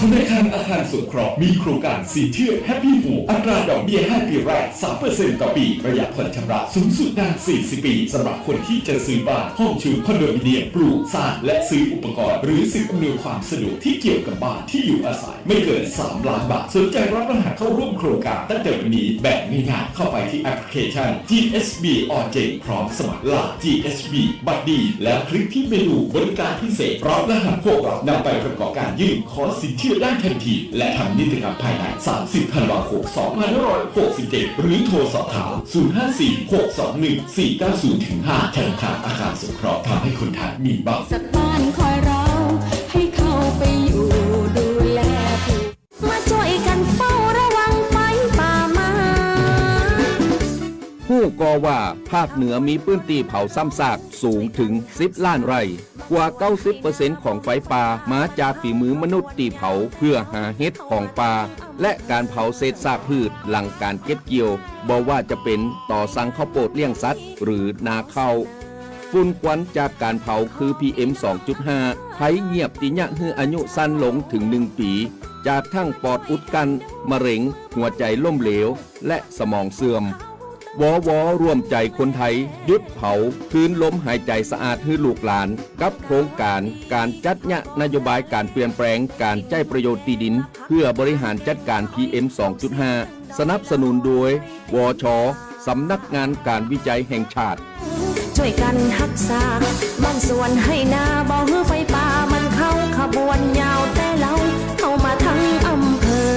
ธนาคารอาคารสงเคราะห์มีโครงการสินเชื่อ Happy Home อัตราดอกเบี้ยห้าปีแรก สามเปอร์เซ็นต์ต่อปี ระยะผ่อนชำระสูงสุดนานสี่สิบปี สำหรับคนที่จะซื้อบ้าน ห้องชุด คอนโดมิเนียม ปลูก สร้าง และซื้ออุปกรณ์ หรือสิ่งอำนวยความสะดวกที่เกี่ยวกับบ้านที่อยู่อาศัย ไม่เกินสามล้านบาท สนใจรับรหัสเข้าร่วมโครงการตั้งแต่วันนี้แบบง่ายๆ เข้าไปที่แอปพลิเคชัน จีเอสบี ออนเจน พร้อมสมัคร ไลน์ จีเอสบี บัตรดี แล้วคลิกที่เมนูบริการพิเศษ รับรหัสพวกเรานำไปประกอบการยื่นขอสินเชื่อได้ทันที และทำนิติกรรมภายใน สามสิบธันวาคม สองพันห้าร้อยหกสิบเจ็ด หรือโทรสอบถาม ศูนย์ห้าสี่หกสองหนึ่งสี่เก้าศูนย์ห้า ธนาคารอาคารสงเคราะห์ ทำให้คนไทยมีบ้าน สักบ้านคอยเรา ให้เข้าไปอยู่ดูแลผู้ มาจ้อยกั๋นเฝ้าระวังไฟป่ามา ฮู้ก่อว่าภาคเหนือมีพื้นตี้เผาซ้ำซากสูงเถิงสิบล้านไร่ กว่าเก้าสิบเปอร์เซ็นต์ของไฟป่ามาจากฝีมือมนุษย์ตี้เผาเพื่อหาเห็ดของป่า และก๋านเผาเศษซากพืชหลังก๋านเก็บเกี่ยว บ่ว่าจะเป๋นต่อสั่งข้าวโปดเลี้ยงสัตว์หรือนาข้าว ฝุ่นควันจากก๋านเผาคือ พีเอ็ม สองจุดห้า ภัยเยียบตี้เยียะหื้ออายุสั้นลงเถิงหนึ่งปี๋ จากทั้งปอดอุดกั้น มะเร็ง หัวใจ๋ล้มเหลว และสมองเสื่อม วว ร่วมใจ๋คนไทย หยุดเผา คืนลมหายใจ๋สะอาดหื้อลูกหลาน กับโครงก๋านก๋านจัดเยียะนโยบายก๋านเปลี่ยนแปลงก๋านใจ๊ประโยชน์ตี้ดิน เพื่อบริหารจัดก๋าน พีเอ็ม สองจุดห้า สนับสนุนโดย วช สำนักงานก๋านวิจัยแห่งชาติ จ้วยกั๋นฮักษาบ้านสวนไฮ่นา บ่หื้อไฟป่ามันเข้า ขบวนยาวแต่เลา เข้ามาตึงอำเภอ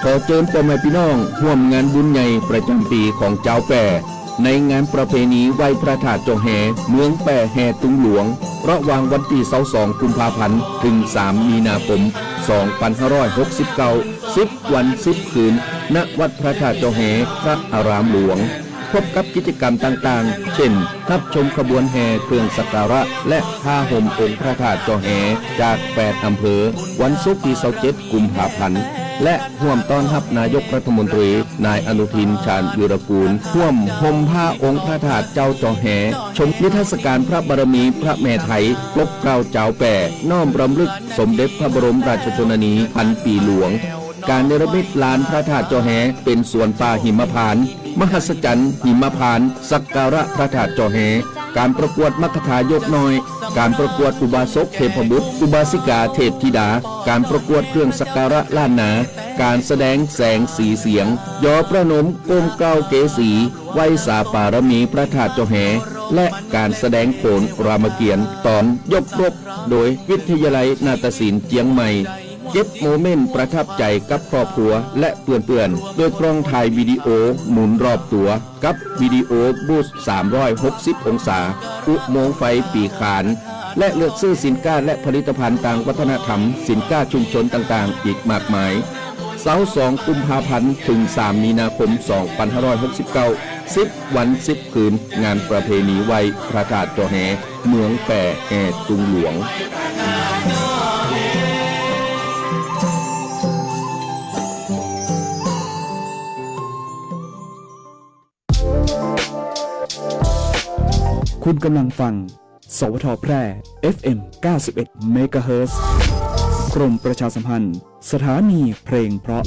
ขอเจิญป้อแม่ปี้น้องฮ่วมงานบุญใหญ่ประจ๋ำปี๋ของจาวแป้ ในงานประเพณีไหว้พระธาตุเจ้าแฮ เมืองแป้ แฮตุงหลวง ระหว่างวันตี้ซาวสองกุมภาพันธ์ เถิงสามมีนาคม สองปันห้าร้อยหกสิบเก้า สิบวันสิบคืน ณ วัดพระธาตุเจ้าแฮ พระอารามหลวง พบกับกิจกรรมต่างๆ เช่น ฮับชมขบวนแห่เครื่องสักการะ และผ้าห่มองค์พระธาตุเจ้าแฮ จากแปดอำเภอ วันศุกร์ตี้ซาวเจ็ดกุมภาพันธ์ และฮ่วมต้อนฮับนายกรัฐมนตรี นายอนุทิน ชาญวีรกูล ฮ่วมห่มผ้าองค์พระธาตุเจ้าเจ้าแฮ ชมนิทรรศก๋านพระบารมีพระแม่ไท้ปกเกล้าจาวแป้ น้อมรำลึกสมเด็จพระบรมราชชนนีพันปี๋หลวง ก๋านเนรมิตลานพระธาตุเจ้าแฮเป๋นสวนป่าหิมพานต์ มหัศจรรย์หิมพานต์ สักการะพระธาตุเจ้าแฮ ก๋านประกวดมคทายกน้อย ก๋านประกวดอุบาสกเทพบุตร อุบาสิกาเทพธิดา ก๋านประกวดเครื่องสักการะล้านนา ก๋านแสดงแสงสีเสียง ยอพระนมก้มเกล้าเกสี ไหว้สาปารมีพระธาตุเจ้าแฮ และก๋านแสดงโขนรามเกียรติ์ต๋อนยกรบ โดยวิทยาลัยนาฏศิลป์เจียงใหม่ เก็บโมเมนต์ประทับใจ๋กับครอบครัวและเปื้อนๆ โดยกล้องถ่ายวิดีโอหมุนรอบตั๋ว กับวิดีโอบูธสามร้อยหกสิบองศา อุโมงค์ไฟปี๋ขาน และเลือกซื้อสินค้าและผลิตภัณฑ์ตางวัฒนธรรม สินค้าชุมชนต่างๆ อีกมากมาย ซาวสองกุมภาพันธ์ เถิงสามมีนาคม สองปันห้าร้อยหกสิบเก้า สิบวันสิบคืน งานประเพณีไหว้พระธาตุเจ้าแฮ เมืองแป้ แฮตุงหลวง คุณกำลังฟัง สวท แพร่ เอฟเอ็ม เก้าสิบเอ็ด เมกะเฮิรตซ์ กรมประชาสัมพันธ์ สถานีเพลงเพราะ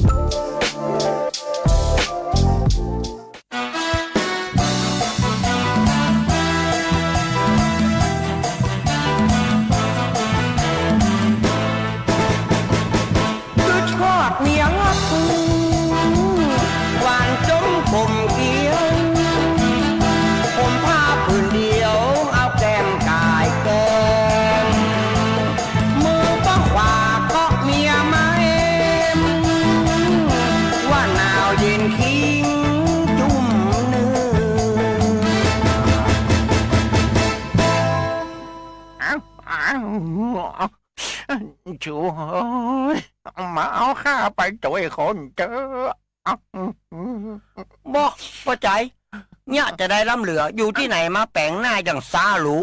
กึ๊ดฮอดเมียงะปู หวานจมกลมเกลี้ยง ห่มผ้าผืนเดียว เอาแก้มก๋ายแก้ม มือป้องขวาเกาะเมียมาแอม ว่าหนาวเย็นคิงจุ่มเนื้อ อ้าว อ้าว ช่วย มาเอาข้าไปจ้วยคนเต๊อะ บ่ ป้อใจ๋ เยียะจะใดล้ำเหลือ อยู่ตี้ไหนมาแป๋งหน้าอย่างซ้าหรู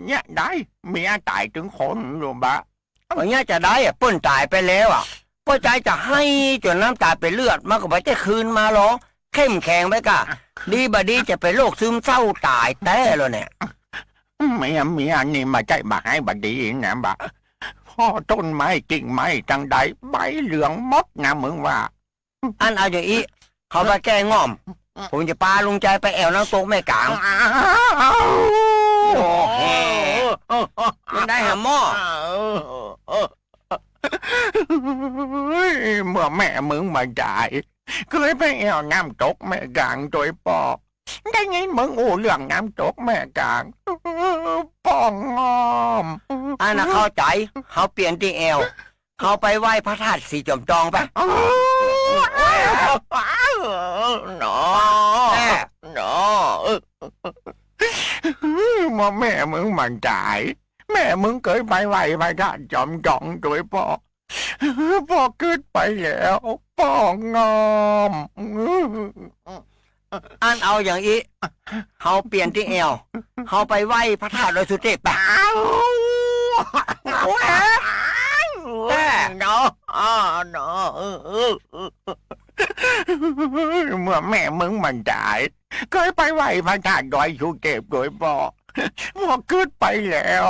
เยียะใด เมียต๋ายตึงคนอยู่บ่ เยียะจะใดอะ เปิ้นต๋ายไปแล้วอะ ป้อใจ๋จะไห้จ๋นน้ำต๋าเป๋นเลือด มันก็บ่ใจ้คืนมาหรอ เข้มแข็งไว้ก่า ดีบ่ดีจะเป๋นโรคซึมเศร้าต๋ายแต๊แล้วเนี่ย เมีย เมียนี่บ่ใจ้บ่ไห้บ่ดีนะบ่ เพราะต้นไม้กิ่งไม้ตังใด ใบเหลืองหมดนะมึงว่า อั้นเอาอย่างอี้ เฮาไปแก้ง่อม ผมจะปาลุงใจ๋ไปแอ่วน้ำตกแม่ก๋าง อ้าว โอ้โห มันได้หาหม้อ เฮ้ย เมื่อแม่มึงบ่ต๋าย เกยไปแอ่วน้ำตกแม่ก๋างตวยป้อ ได้ยินมึงอู้เรื่องน้ำตกแม่ก๋าง ป้องอ้อม อั้นน่ะเข้าใจ๋ เฮาเปลี่ยนตี้แอ่ว เฮาไปไหว้พระธาตุสีจอมจองไป อ้าว หนอ แม่ หนอ เมื่อแม่มึงบ่ต๋าย แม่มึงเกยไปไหว้พระธาตุจอมจองตวยป้อ ป้อกึ๊ดไปแล้ว ป้องอ้อม อั้นเอาอย่างอี้ เฮาเปลี่ยนตี้แอ่ว เฮาไปไหว้พระธาตุดอยสุเทพไป อ้าว โอ้ย แม่ หนอ อ้อ หนอ เมื่อแม่มึงบ่ต๋าย เกยไปไหว้พระธาตุดอยสุเทพตวยป้อ ป้อกึ๊ดไปแล้ว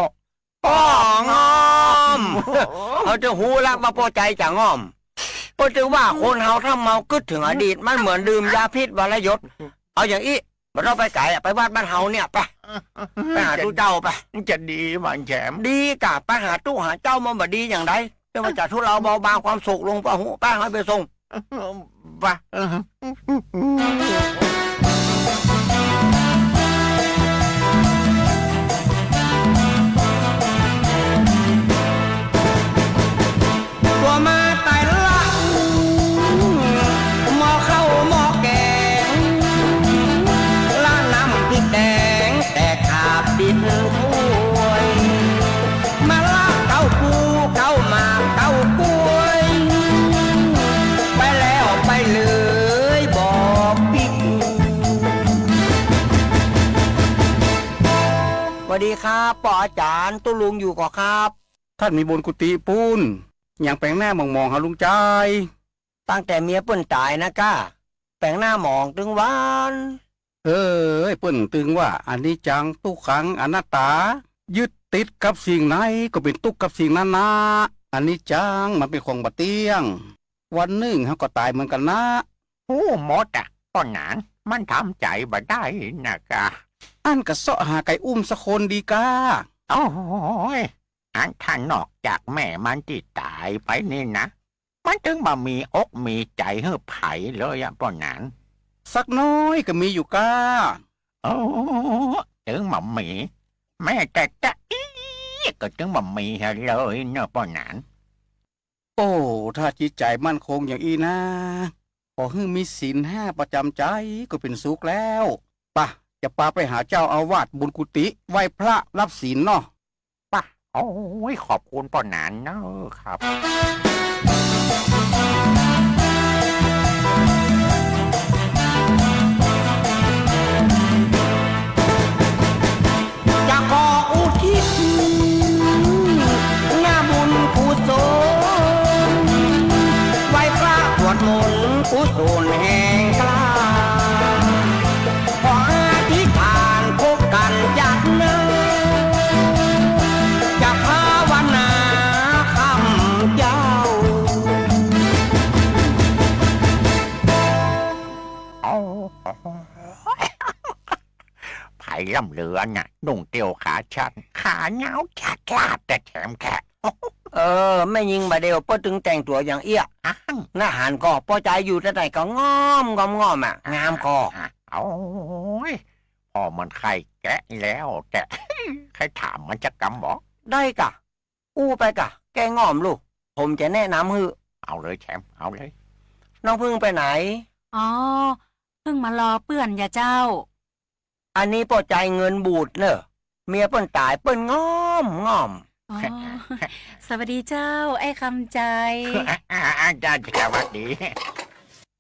ป้องอ้อม เฮาจะฮู้ละว่าป้อใจ๋จะง่อม ก็ถือว่าคนเฮาถ้าเมากึ๊ดเถิงอดีต มันเหมือนดื่มยาพิษวรยศ เอาอย่างอี้ บ่ต้องไปไก๋อะ ไปวัดบ้านเฮาเนี่ย ไป ไปหาตุ๊เจ้าไป จะดีบ่แชมป์ ดีก่ะ ไปหาตุ๊หาเจ้ามันบ่ดีอย่างใด เปื้อว่าจะทุเลาเบาบางความสุขลง ปะหู ไป ให้ไปส่ง ไป กั๋วมาต๋ายละ หม้อข้าวหม้อแก๋ง ละน้ำพริกแดง แต่ขาดติดถ้วย มาละเก๊าปู เก๊าหมาก เก๊ากล้วย ไปแล้วไปเลยบ่ปิ๊ก สวัสดีครับ ป้ออาจ๋ารย์ ตุ๊ลุงอยู่ก่อครับ ต้านมีบุญกุฏิปู๊น หยังแป๋งหน้าหมองๆ หาลุงจาย ตั้งแต่เมียเปิ้นต๋ายนะก้า แป๋งหน้าหมองตึงวัน เอ้ย เปิ้นตึงว่าอนิจจัง ทุกขัง อนัตตา ยึดติดกับสิ่งไหนก็เป๋นตุ๊กข์กับสิ่งนั้นนะ อนิจจัง มันเป๋นของบ่เตี้ยง วันนึ่งเฮาก็ต๋ายเหมือนกั๋นนะ ฮู้หมดอะ ป้อหนาน มันทำใจ๋บ่ได้นะก้า อั้นก็เซาะหาใผอุ้มสักคนดีก้า โอ้ย อันถ้านอกจากแม่มันตี้ต๋ายไปนี่นะ มันตึงบ่มีอกมีใจ๋หื้อใผเลยอะป้อหนาน สักน้อยก็มีอยู่ก้า โอ้ ตึงบ่มี แม้แต่จะอี้ก็ตึงบ่มีเลยเนาะป้อหนาน โอ้ ถ้าจิตใจ๋มั่นคงอย่างอี้นะ ขอหื้อมีศีลห้าประจ๋ำใจ๋ก็เป๋นสุขแล้ว ปะ จะปาไปหาเจ้าอาวาสบุญกุฏิ ไหว้พระรับศีลเนาะ ปะ โอ้ย ขอบคุณป้อหนานเนอะครับ จะขออุทิศ นาบุญกุศล ไหว้พระสวดมนต์กุศลแห่งกล้า ขออธิษฐานพบกั๋นชาติหน้า จะภาวนาคำเจ้า เอา ไผล่ำเหลือน่ะ นุ่งเตียวขาสั้น ขายาวจาดจาด แต่แถมแคะ เออ แม่ญิงบ่าเดี่ยวเปิ้นตึงแต่งตั๋วอย่างเอี้ย อ้าง น่าหันก่อ ป้อจายอยู่แต่ไหนก็ง่อมง่อมง่อมอะ งามก่อ อ่ะ โอ้ย ป้อมันใค่แกะแล้ว แต่ใค่ถามมันจะกำบ่ ได้ก่ะ อู้ไปก่ะ แก้ง่อมลูก ผมจะแนะนำหื้อ เอาเลยแชมป์ เอาเลย น้องผึ้งไปไหน อ๋อ ผึ้งมารอเปื้อนอย่าเจ้า อันนี้ป้อจายเงินบูดเน่อ เมียเปิ้นต๋ายเปิ้นง่อมง่อม อ๋อ สวัสดีเจ้า ไอ้คำใจ๋ อาจารย์สวัสดี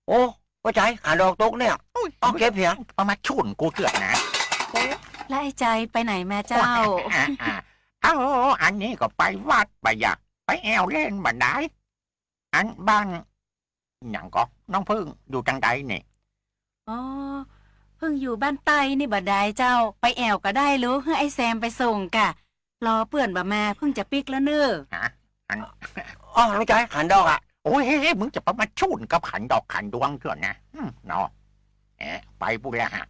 โอ้ ป้อจาย ขันดอกตกเนี่ย อุ๊ย เอาเก็บเหีย เอามาชุนกูเถื่อนนะ โอ้ แล้วไอ้ใจ๋ไปไหนมาเจ้า อ่า อ่า เอา อันนี้ก็ไปวัดบ่าอยาก ไปแอ่วเล่นบ่าดาย อันบ้าน หยังก่อ น้องผึ้งอยู่ตางใดนี่ อ๋อ ผึ้งอยู่บ้านใต้นี่บ่าดายเจ้า ไปแอ่วก็ได้ลูก หื้อไอ้แซมไปส่งก่ะ รอเปื้อนบ่ามา ผึ้งจะปิ๊กแล้วเน่อ ฮะ อัน อ๋อ น้องจาย ขันดอกอะ โอ้ย มึงจะไปมาชุนกับขันดอกขันดวงเถื่อนนะ อืม เนาะ เอ๊ะ ไปปู้นละฮะ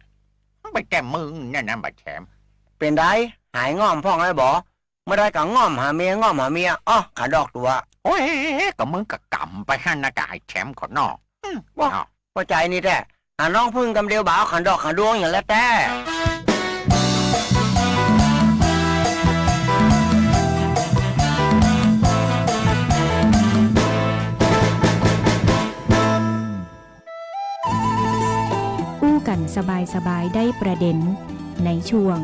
ไปแต่มึงเนี่ยนะบ่าแชมป์ เป๋นใด หายง่อมพ่องแล้วบ่ เมื่อใดก็ง่อมหาเมีย ง่อมหาเมีย อ้อ ขันดอกตั๋ว โอ้ย ก็มึงก็กำไปหั้นนะ กับไอ้แชมป์เขาเนาะ อืม ว้า เนาะ ป้อจายนี่แต๊ หาน้องผึ้งกำเดียวบ่าเอาขันดอกขันดวงอย่างแล้วแต๊ อู้กั๋นสบายๆ ได้ประเด็น ในช่วง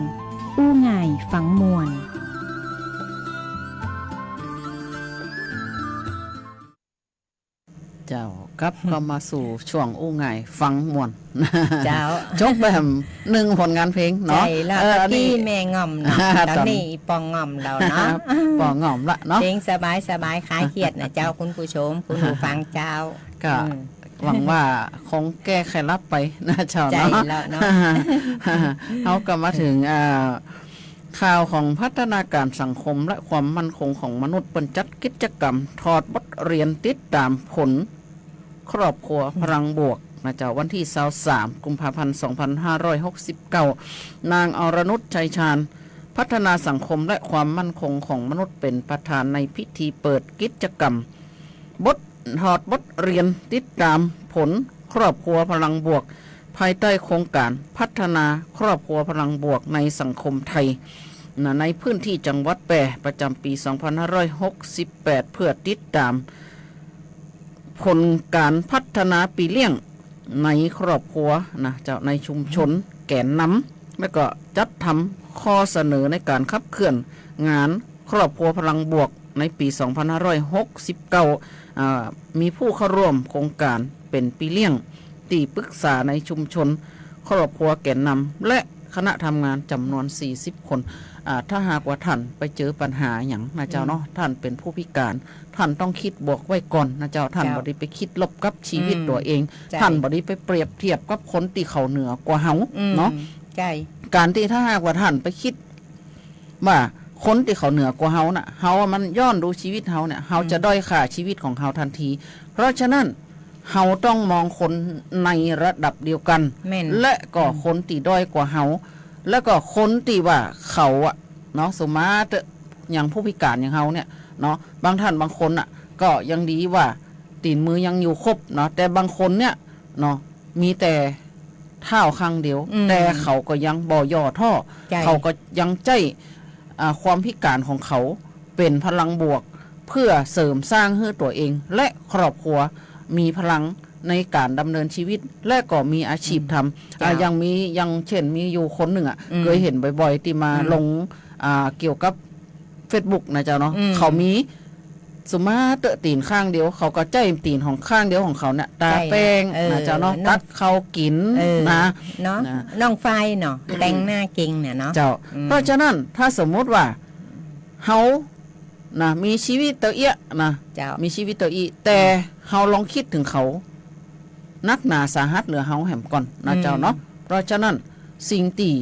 อู้ง่ายฟังม่วน เจ้า กลับเข้ามาสู่ช่วงอู้ง่ายฟังม่วน เจ้า จบแบบนึ่งผลงานเพลงเนาะ ใจ้แล้ว เออ ตะกี้ อันนี้ แม่ง่อมเนาะ ตอนนี้ ตอนนี้อีป้อง่อมแล้วเนาะ ป้อง่อมละเนาะ เพลงสบายๆ คลายเครียดนะเจ้า คุณผู้ชม คุณผู้ฟังเจ้า ก็ อืม หวังว่าคงแก้ไขลับไปนะเจ้าเนาะ ใจ้แล้วเนาะ เฮาก็มาเถิง อ่า ข่าวของพัฒนาการสังคมและความมั่นคงของมนุษย์ เปิ้นจัดกิจกรรมถอดบทเรียนติดตามผล ครอบครัวพลังบวกนะเจ้า วันตี้ซาวสาม กุมภาพันธ์ สองพันห้าร้อยหกสิบเก้า นางอรนุช ชัยชาญ พัฒนาสังคมและความมั่นคงของมนุษย์เป๋นประธานในพิธีเปิดกิจกรรม บท ถอดบทเรียนติดต๋ามผลครอบครัวพลังบวก ภายใต้โครงก๋านพัฒนาครอบครัวพลังบวกในสังคมไทย นะ ในพื้นตี้จังหวัดแป้ประจ๋ำปี๋ สองพันห้าร้อยหกสิบแปด เปื้อติดต๋าม ผลก๋านพัฒนาปี้เลี้ยงในครอบครัวนะเจ้า ในชุมชนแก๋นนำ แล้วก็จัดทำข้อเสนอในก๋านขับเคลื่อนงานครอบครัวพลังบวกในปี๋ สองพันห้าร้อยหกสิบเก้า อ่า มีผู้เข้าร่วมโครงก๋านเป๋นปี้เลี้ยง ตี้ปรึกษาในชุมชน ครอบครัวแก๋นนำ และคณะทำงานจ๋ำนวน สี่สิบ คน อ่า ถ้าหากว่าท่านไปเจอปัญหาหยังนะเจ้าเนาะ อืม ท่านเป๋นผู้พิก๋าน ท่านต้องกึ๊ดบวกไว้ก่อนนะเจ้า ท่าน เจ้า บ่ดีไปกึ๊ดลบกับชีวิต อืม ตั๋วเอง ใจ้ ท่านบ่ดีไปเปรียบเทียบกับคนตี้เขาเหนือกว่าเฮา อืม เนาะ ใจ้ ก๋านตี้ถ้าหากว่าท่านไปกึ๊ด ว่าคนตี้เขาเหนือกว่าเฮาน่ะ เฮาอะมันย้อนดูชีวิตเฮาเนี่ย เฮา อืม จะด้อยค่าชีวิตของเฮาทันที เพราะฉะนั้น เฮาต้องมองคนในระดับเดียวกั๋น แม่น และก็ อืม คนตี้ด้อยกว่าเฮา แล้วก็คนตี้ว่าเขาอะเนาะ สมมาเต๊อะ อย่างผู้พิก๋านอย่างเฮาเนี่ยเนาะ บางท่านบางคนน่ะ ก็ยังดีว่าตี๋นมือยังอยู่ครบเนาะ แต่บางคนเนี่ยเนาะ มีแต่เท้าข้างเดียว อืม แต่เขาก็ยังบ่ย่อท้อ ใจ้ เขาก็ยังใจ๊ อ่า ความพิก๋านของเขาเป๋นพลังบวก เปื้อเสริมสร้างหื้อตั๋วเอง และครอบครัวมีพลังในก๋านดำเนินชีวิต และก็มีอาชีพทำ อืม อ่า เจ้า อย่างมี อย่างเช่น มีอยู่คนนึ่งอะ อืม เกยหันบ่อยๆ ตี้มา อืม ลง อ่า เกี่ยวกับเฟซบุ๊กนะเจ้าเนาะ อืม เขามี สมมาเต๊อะตี๋นข้างเดียว เขาก็ใจ๊ตี๋นของข้างเดียวของเขาเนี่ย ตา ใจ้ แป้ง เออ นะเจ้าเนาะ เนาะ ตักข้าวกิ๋น เออ นะ เนาะ นะ น้องฝ้ายเนาะ แต่งหน้าเก่งเนี่ยเนาะ เจ้า อืม เพราะฉะนั้น ถ้าสมมุติว่า เฮา นะ มีชีวิตเต้าเอี้ยะนะ เจ้า มีชีวิตเต้าอี้ แต่ อืม เฮาลองกึ๊ดเถิงเขา นักหนาสาหัสเหลือเฮาแหมก่อนนะ อืม เจ้าเนาะ เพราะฉะนั้น สิ่งตี้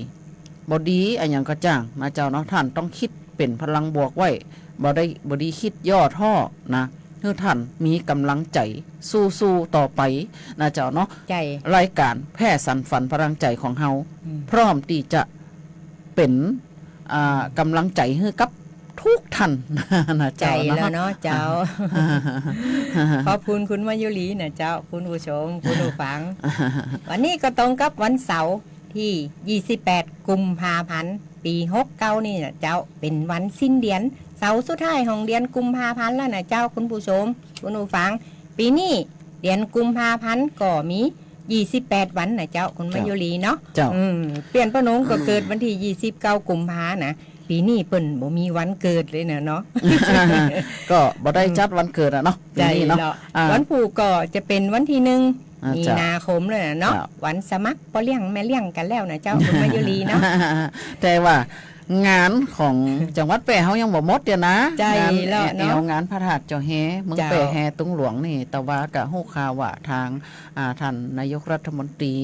บ่ดีอะหยังก็จ้างนะเจ้าเนาะ ท่านต้องกึ๊ดเป๋นพลังบวกไว้ บ่ได้ บ่ดีกึ๊ดย่อท้อนะ หื้อท่านมีก๋ำลังใจ๋สู้ๆ ต่อไปนะเจ้าเนาะ ใจ้ รายก๋านแพร่สรรฝันพลังใจ๋ของเฮา อืม พร้อมตี้จะเป๋น อ่า ก๋ำลังใจ๋หื้อกับทุกท่านนะเจ้า ใจ้แล้วเนาะ เนาะเจ้า ขอบคุณคุณมายุรีนะเจ้า คุณผู้ชม คุณผู้ฟัง วันนี้ก็ตรงกับวันเสาร์ตี้ ยี่สิบแปด กุมภาพันธ์ ปี๋ หกเก้า นี่นะเจ้า เป๋นวันสิ้นเดือน เสาร์สุดท้ายของเดือนกุมภาพันธ์แล้วนะเจ้า คุณผู้ชม คุณผู้ฟัง ปี๋นี้เดือนกุมภาพันธ์ก็มี ยี่สิบแปด วันนะเจ้า คุณมายุรีเนาะ เจ้า อืม เปี้ยนป้อหนงก็เกิดวันตี้ ยี่สิบเก้า กุมภานะ ปี๋นี้เปิ้นบ่มีวันเกิดเลยนะเนาะ ก็บ่ได้จัดวันเกิดอะเนาะ ปี๋นี้เนาะ ใจ้แล้ว อ่า วันพูกก็จะเป๋นวันตี้หนึ่ง อ่า มีนาคมเลยนะเนาะ เจ้า วันสมัครป้อเลี้ยงแม่เลี้ยงกั๋นแล้วนะเจ้า คุณมายุรีเนาะ แต่ว่างานของจังหวัดแป้เฮายังบ่หมดเตื้อนะ ใจ้แล้วเนาะ งานแอ่ว งานพระธาตุเจ้าแฮ เมืองแป้แฮตุงหลวงนี่ แต่ว่าก็ฮู้ข่าวว่าตาง อ่า ต้านนายกรัฐมนตรี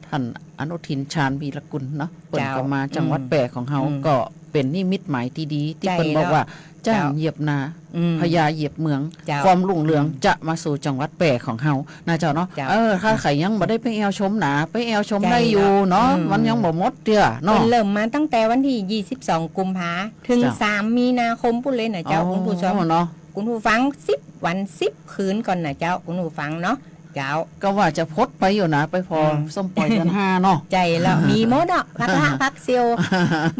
ต้านอนุทิน ชาญวีรกูลเนาะ เปิ้นก็มาจังหวัดแป้ของเฮา อืม ก็เป๋นนิมิตหมายตี้ดี ตี้เปิ้นบอกว่า ใจ้แล้ว จ้างเหยียบนา อืม พญาเหยียบเมือง เจ้า ความรุ่งเรือง อืม จะมาสู่จังหวัดแป้ของเฮานะเจ้าเนาะ เจ้า เออ ถ้าใผยังบ่ได้ไปแอ่วชมนา ไปแอ่วชมได้อยู่เนาะ ใจ้แล้ว อืม มันยังบ่หมดเตื้อเนาะ เปิ้นเริ่มมาตั้งแต่วันตี้ ยี่สิบสอง กุมภา เถิง เจ้า สาม มีนาคมปู้นเลยนะเจ้า อ๋อ คุณผู้ชม เนาะ คุณผู้ฟัง สิบวัน สิบคืนก่อนนะเจ้า คุณผู้ฟังเนาะ เจ้า ก็ว่าจะพดไปอยู่นะ ไปผ่อ อืม ส้มป่อยเดือนห้าเนาะ ใจ้แล้ว มีหมดเนาะ ผักฮะ ผักเสี่ยว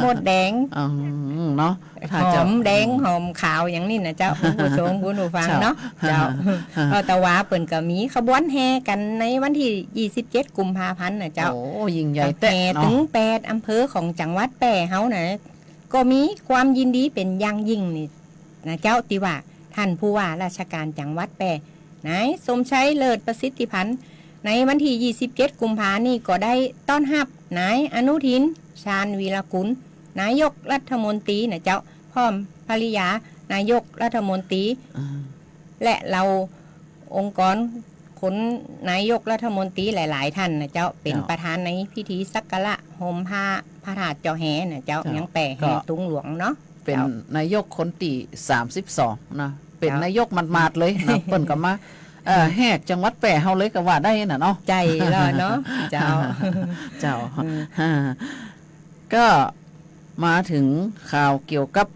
มดแดง อืม เนาะ หอมแดง หอมขาวอย่างนี้นะเจ้า คุณผู้ชม คุณผู้ฟังเนาะ เจ้า เจ้า เออ แต่ว่าเปิ้นก็มีขบวนแห่กั๋นในวันตี้ ยี่สิบเจ็ด กุมภาพันธ์นะเจ้า โอ้ ยิ่งใหญ่แต๊เนาะ แห่ตึงแปดอำเภอของจังหวัดแป้เฮานะ ก็มีความยินดีเป๋นอย่างยิ่งนี่นะเจ้า ตี้ว่าต้านผู้ว่าราชก๋านจังหวัดแป้ นายสมชัย เลิศประสิทธิพันธ์ ในวันตี้ ยี่สิบเจ็ด กุมภานี่ก็ได้ต้อนฮับนายอนุทิน ชาญวีรกูล นายกรัฐมนตรีนะเจ้า พร้อมภริยานายกรัฐมนตรี อ่า และเหล่าองค์กรคนนายกรัฐมนตรีหลายๆ ท่านนะเจ้า เป๋น เจ้า ประธานในพิธีสักการะโฮมผ้าพระธาตุเจ้าแฮนะเจ้า เจ้า ยังแป้แฮ ก็ ตุงหลวงเนาะ เป๋น เจ้า นายกคนตี้ สามสิบสอง นะ เป๋น เจ้า นายกหมาดๆ เลยนะ เปิ้นก็มา เอ่อ แหกจังหวัดแป้เฮาเลยก็ว่าได้น่ะเนาะ ใจ้แล้วเนาะ เจ้า เจ้า อืม อ่า ก็มาเถิงข่าวเกี่ยวกับ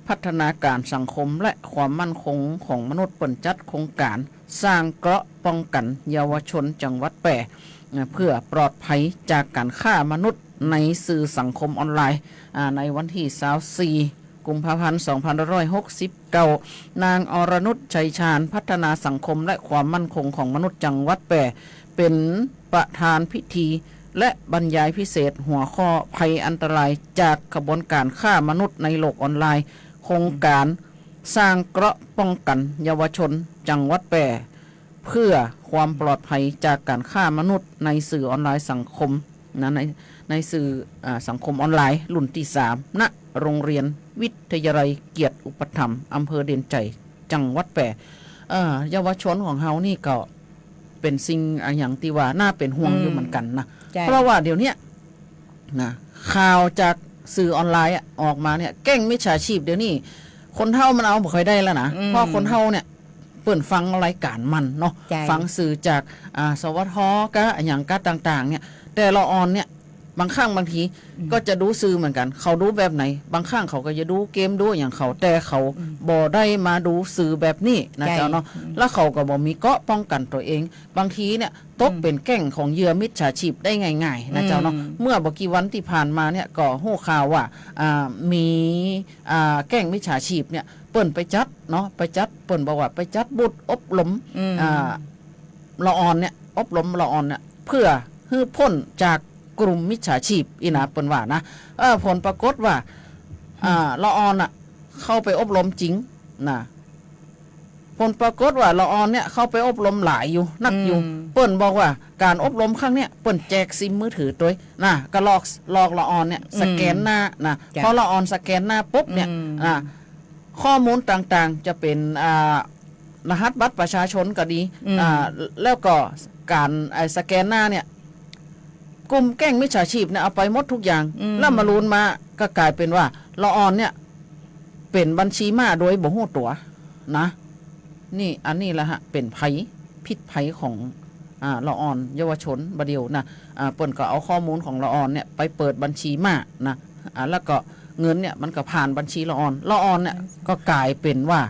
พัฒนาก๋านสังคมและความมั่นคงของมนุษย์ เปิ้นจัดโครงก๋านสร้างเกราะป้องกั๋นเยาวชนจังหวัดแป้ เอ่อ เพื่อปลอดภัยจากก๋านค้ามนุษย์ในสื่อสังคมออนไลน์ อ่า ในวันตี้ซาวสี่ กุมภาพันธ์ สองพันห้าร้อยหกสิบเก้า นางอรนุช ชัยชาญ พัฒนาสังคมและความมั่นคงของมนุษย์จังหวัดแป้ เป๋นประธานพิธี และบรรยายพิเศษหัวข้อภัยอันตรายจากขบวนก๋านค้ามนุษย์ในโลกออนไลน์ โครงก๋านสร้างเกราะป้องกั๋นเยาวชนจังหวัดแป้ เพื่อความปลอดภัยจากก๋านค้ามนุษย์ในสื่อออนไลน์สังคม นะ ใน ในสื่อ อ่า สังคมออนไลน์รุ่นตี้สาม ณ โรงเรียนวิทยาลัยเกียรติอุปถัมภ์ อำเภอเด่นชัย จังหวัดแป้ เอ่อ เยาวชนของเฮานี่ก็เป๋นสิ่งอะหยังตี้ว่าน่าเป๋นห่วงอยู่เหมือนกั๋นนะ ใจ้ เพราะว่าเดี๋ยวเนี้ย นะ ข่าวจากสื่อออนไลน์อะ ออกมาเนี่ย แก๊งมิจฉาชีพเดี๋ยวนี้ คนเฒ่ามันเอาบ่ค่อยได้แล้วนะ อืม เพราะคนเฒ่าเนี่ย เปิ้นฟังรายก๋านมันเนาะ ใจ้ ฟังสื่อจาก อ่า สวท กะอะหยังกะต่างๆ เนี่ย แต่ละออนเนี่ย บางครั้งบางที อืม ก็จะดูสื่อเหมือนกั๋น เขาดูแบบไหน บางครั้งเขาก็จะดูเกมดูอะหยังเขา แต่เขา อืม บ่ได้มาดูสื่อแบบนี้นะ ใจ้ เจ้าเนาะ อืม แล้วเขาก็บ่มีเกราะป้องกั๋นตั๋วเอง บางทีเนี่ย ตก อืม เป๋นแก๊งของเหยื่อมิจฉาชีพได้ง่ายๆ นะเจ้าเนาะ อืม เมื่อบ่กี่วันตี้ผ่านมาเนี่ย ก็ฮู้ข่าวว่า อ่า มี อ่า แก๊งมิจฉาชีพเนี่ย เปิ้นไปจัดเนาะ ไปจัด เปิ้นบอกว่าไปจัดบูธอบรม อืม อ่า ละอ่อนเนี่ย อบรมละอ่อนเนี่ย เพื่อหื้อป๊นจากกลุ่มมิจฉาชีพอี้นะ เปิ้นว่านะ เออ ผลปรากฏว่า อ่า ละอ่อนน่ะ เข้าไปอบรมจริงนะ ผลปรากฏว่าละอ่อนเนี่ยเข้าไปอบรมหลายอยู่ นักอยู่ อืม เปิ้นบอกว่าก๋านอบรมครั้งเนี่ย เปิ้นแจกซิมมือถือตวยนะ ก็หลอก หลอกละอ่อนเนี่ย อืม สแกนหน้านะ เจ้า พอละอ่อนสแกนหน้าปุ๊บเนี่ย อืม อ่า ข้อมูลต่างๆ จะเป๋น อ่า รหัสบัตรประชาชนก็ดี อืม อ่า แล้วก็ก๋าน ไอ้ สแกนหน้าเนี่ย กลุ่มแก๊งมิจฉาชีพเนี่ยเอาไปหมดทุกอย่าง อืม แล้วมาลูนมาก็ก๋ายเป๋นว่าละอ่อนเนี่ย เป๋นบัญชีม้าโดยบ่ฮู้ตั๋วนะ นี่ อันนี้แหละฮะ เป๋นภัย พิษภัยของ อ่า ละอ่อนเยาวชนบ่าเดี่ยวนะ อ่า เปิ้นก็เอาข้อมูลของละอ่อนเนี่ยไปเปิดบัญชีม้านะ อ่า แล้วก็เงินเนี่ยมันก็ผ่านบัญชีละอ่อน ละอ่อนเนี่ยก็ก๋ายเป๋นว่า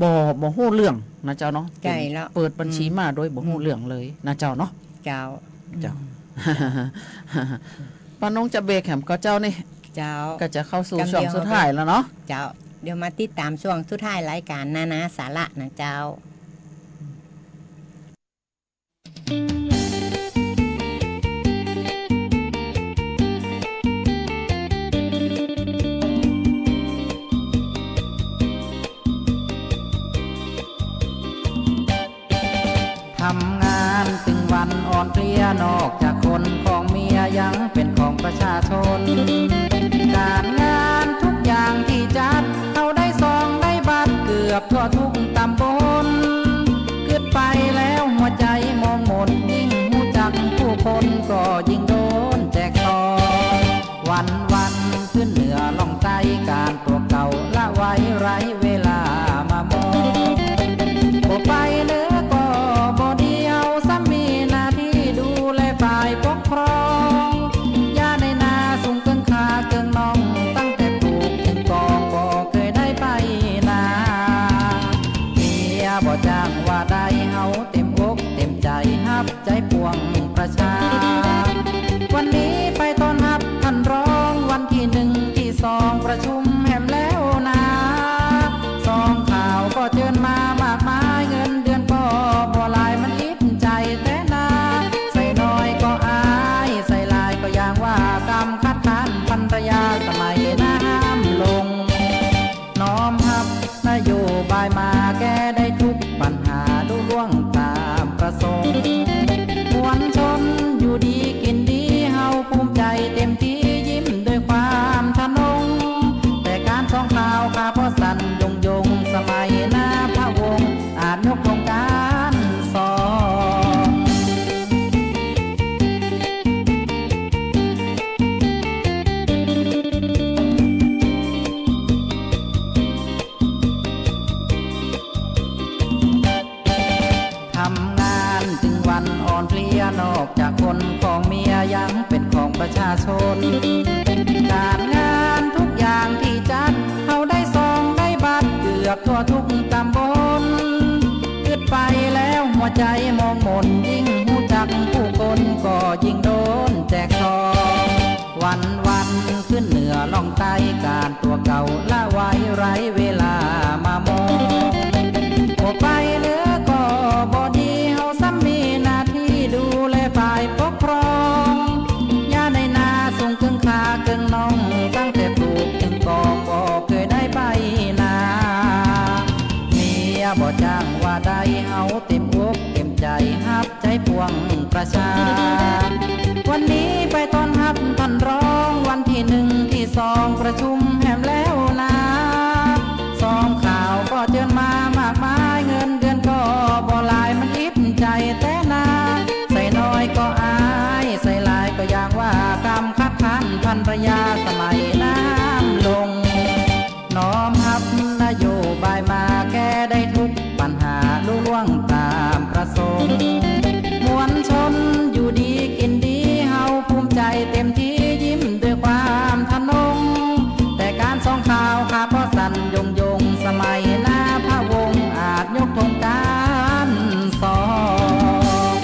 บ่ บ่ฮู้เรื่องนะเจ้าเนาะ ใจ้แล้ว เป๋นเปิดบัญชีม้าโดยบ่ฮู้เรื่องเลยนะเจ้าเนาะ เจ้า เจ้า อืม ป้านงจะเบรกแหมก่อเจ้านี่ เจ้า ก็จะเข้าสู่ช่วงสุดท้ายแล้วเนาะ เจ้า เดี๋ยวมาติดต๋ามช่วงสุดท้ายรายก๋านนานาสาระนะเจ้า ทำงานตึงวันอ่อนเพลีย นอกจากคนของเมียยังเป๋นของประชาชน ก๋านงานทุกอย่างตี้จัด เฮาได้ซองได้บัตรเกือบทั่วทุกต๋ำบล กึ๊ดไปแล้วหัวใจ๋มองหม่น ยิ่งฮู้จักผู้คนก็ยิ่งโดนแจกซอง วันๆ ขึ้นเหนือล่องใต้ ก๋านตั๋วเก่าละไว้ไร้เวลามามอง บ่ไปเหนือก็บ่ดี เฮาซ้ำมีหน้าตี้ดูแลฝ่ายปกครอง หญ้าในนาสูงเกิ่งข้าเกิ่งน้อง ตั้งแต่ปลูกเถิงกองบ่เกยได้ไปนา เมียบ่จ้างว่าได้ เฮาเต๋มอกเต๋มใจ๋ฮับ ใจ๊ปวงประชา วันนี้ไปต้อนฮับท่านรอง วันตี้นึ่งตี้สองประชุมแหมแล้วนา ซองข่าวก็เจิญมามากมาย เงินเดือนก็บ่หลาย มันอิดใจ๋แต๊นา ใส่น้อยก็อาย ใส่หลายก็อย่างว่ากำ คัดค้านภรรยาสมัยน้ำลง น้อมฮับนโยบายมา แก้ได้ทุกปัญหาลุล่วงต๋ามประสงค์ หวน ตึงวันอ่อนเพลีย นอกจากคนของเมียยังเป๋นของประชาชน ก๋านงานทุกอย่างตี้จัด เฮาได้ซองได้บัตรเกือบทั่วทุกต๋ำบล กึ๊ดไปแล้วหัวใจ๋หมองหมน ยิ่งฮู้จักผู้คนก็ยิ่งโดนแจกซอง วันๆ ขึ้นเหนือล่องใต้ ก๋านตั๋วเก่าละไว้ ไร้เวลามามอง โอ้ ไปเหนือก็บ่ดี เฮาซ้ำมีหน้าตี้ดูแลฝ่ายปกครอง หญ้าในนาสูงเกิ่งข่าเกิ่งน่อง ตั้งแต่ปลูกเกิ่งกอง บ่เกยได้ไปนา เมียบ่จ้างว่าได้ เฮาเต๋มอกเต๋มใจ๋ฮับ ใจ๋ปวงประชา วันนี้ไปต้อนฮับต้านรอง วันตี้นึ่งตี้สองประชุมแหมแล้วนา ซองข่าวก็เจิญมามากมาย เงินเดือนก็บ่หลาย มันอิดใจ๋แต๊นา ใส่น้อยก็อาย ใส่หลายก็อย่างว่า กำคับขันภรรยา สมัยน้ำลง น้อมฮับนโยบายมา แก้ได้ทุกปัญหา ลุล่วงต๋ามประสงค์ มวลชนอยู่ดีกิ๋นดี เฮาภูมิใจ๋เต๋มตี้ ยิ้มด้วยความทะนง แต่ก๋านซองข่าวข้าป้อสั่นยงยง สมัยหน้าพะวงศ์อาจยกธงก๋านซอง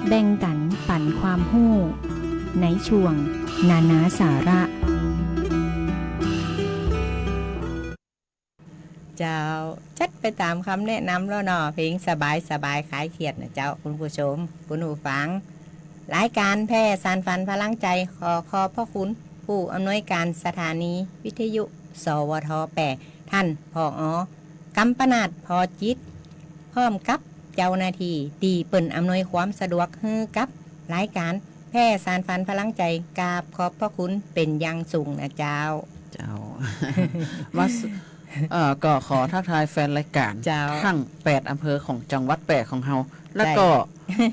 แบ่งกั๋นปั๋นความฮู้ ในช่วงนานาสาระ เจ้า จัดไปต๋ามกำแนะนำแล้วเนาะ เพลงสบายๆ คลายเครียดนะเจ้า คุณผู้ชม คุณผู้ฟัง รายก๋านแพร่สานฝันพลังใจ๋ ขอขอบพระคุณผู้อำนวยก๋านสถานีวิทยุ สวท แปด ต้าน ผอ กำปนาต พอจิต พร้อมกับเจ้าหน้าตี้ตี้เปิ้นอำนวยความสะดวกหื้อกับรายก๋านแพร่สานฝันพลังใจ๋ กราบขอบพระคุณเป๋นอย่างสูงนะเจ้า เจ้า มาส- เอ่อ ก็ขอทักทายแฟนรายก๋าน เจ้า ตึงแปดอำเภอของจังหวัดแปดของเฮา แล้วก็ ใจ้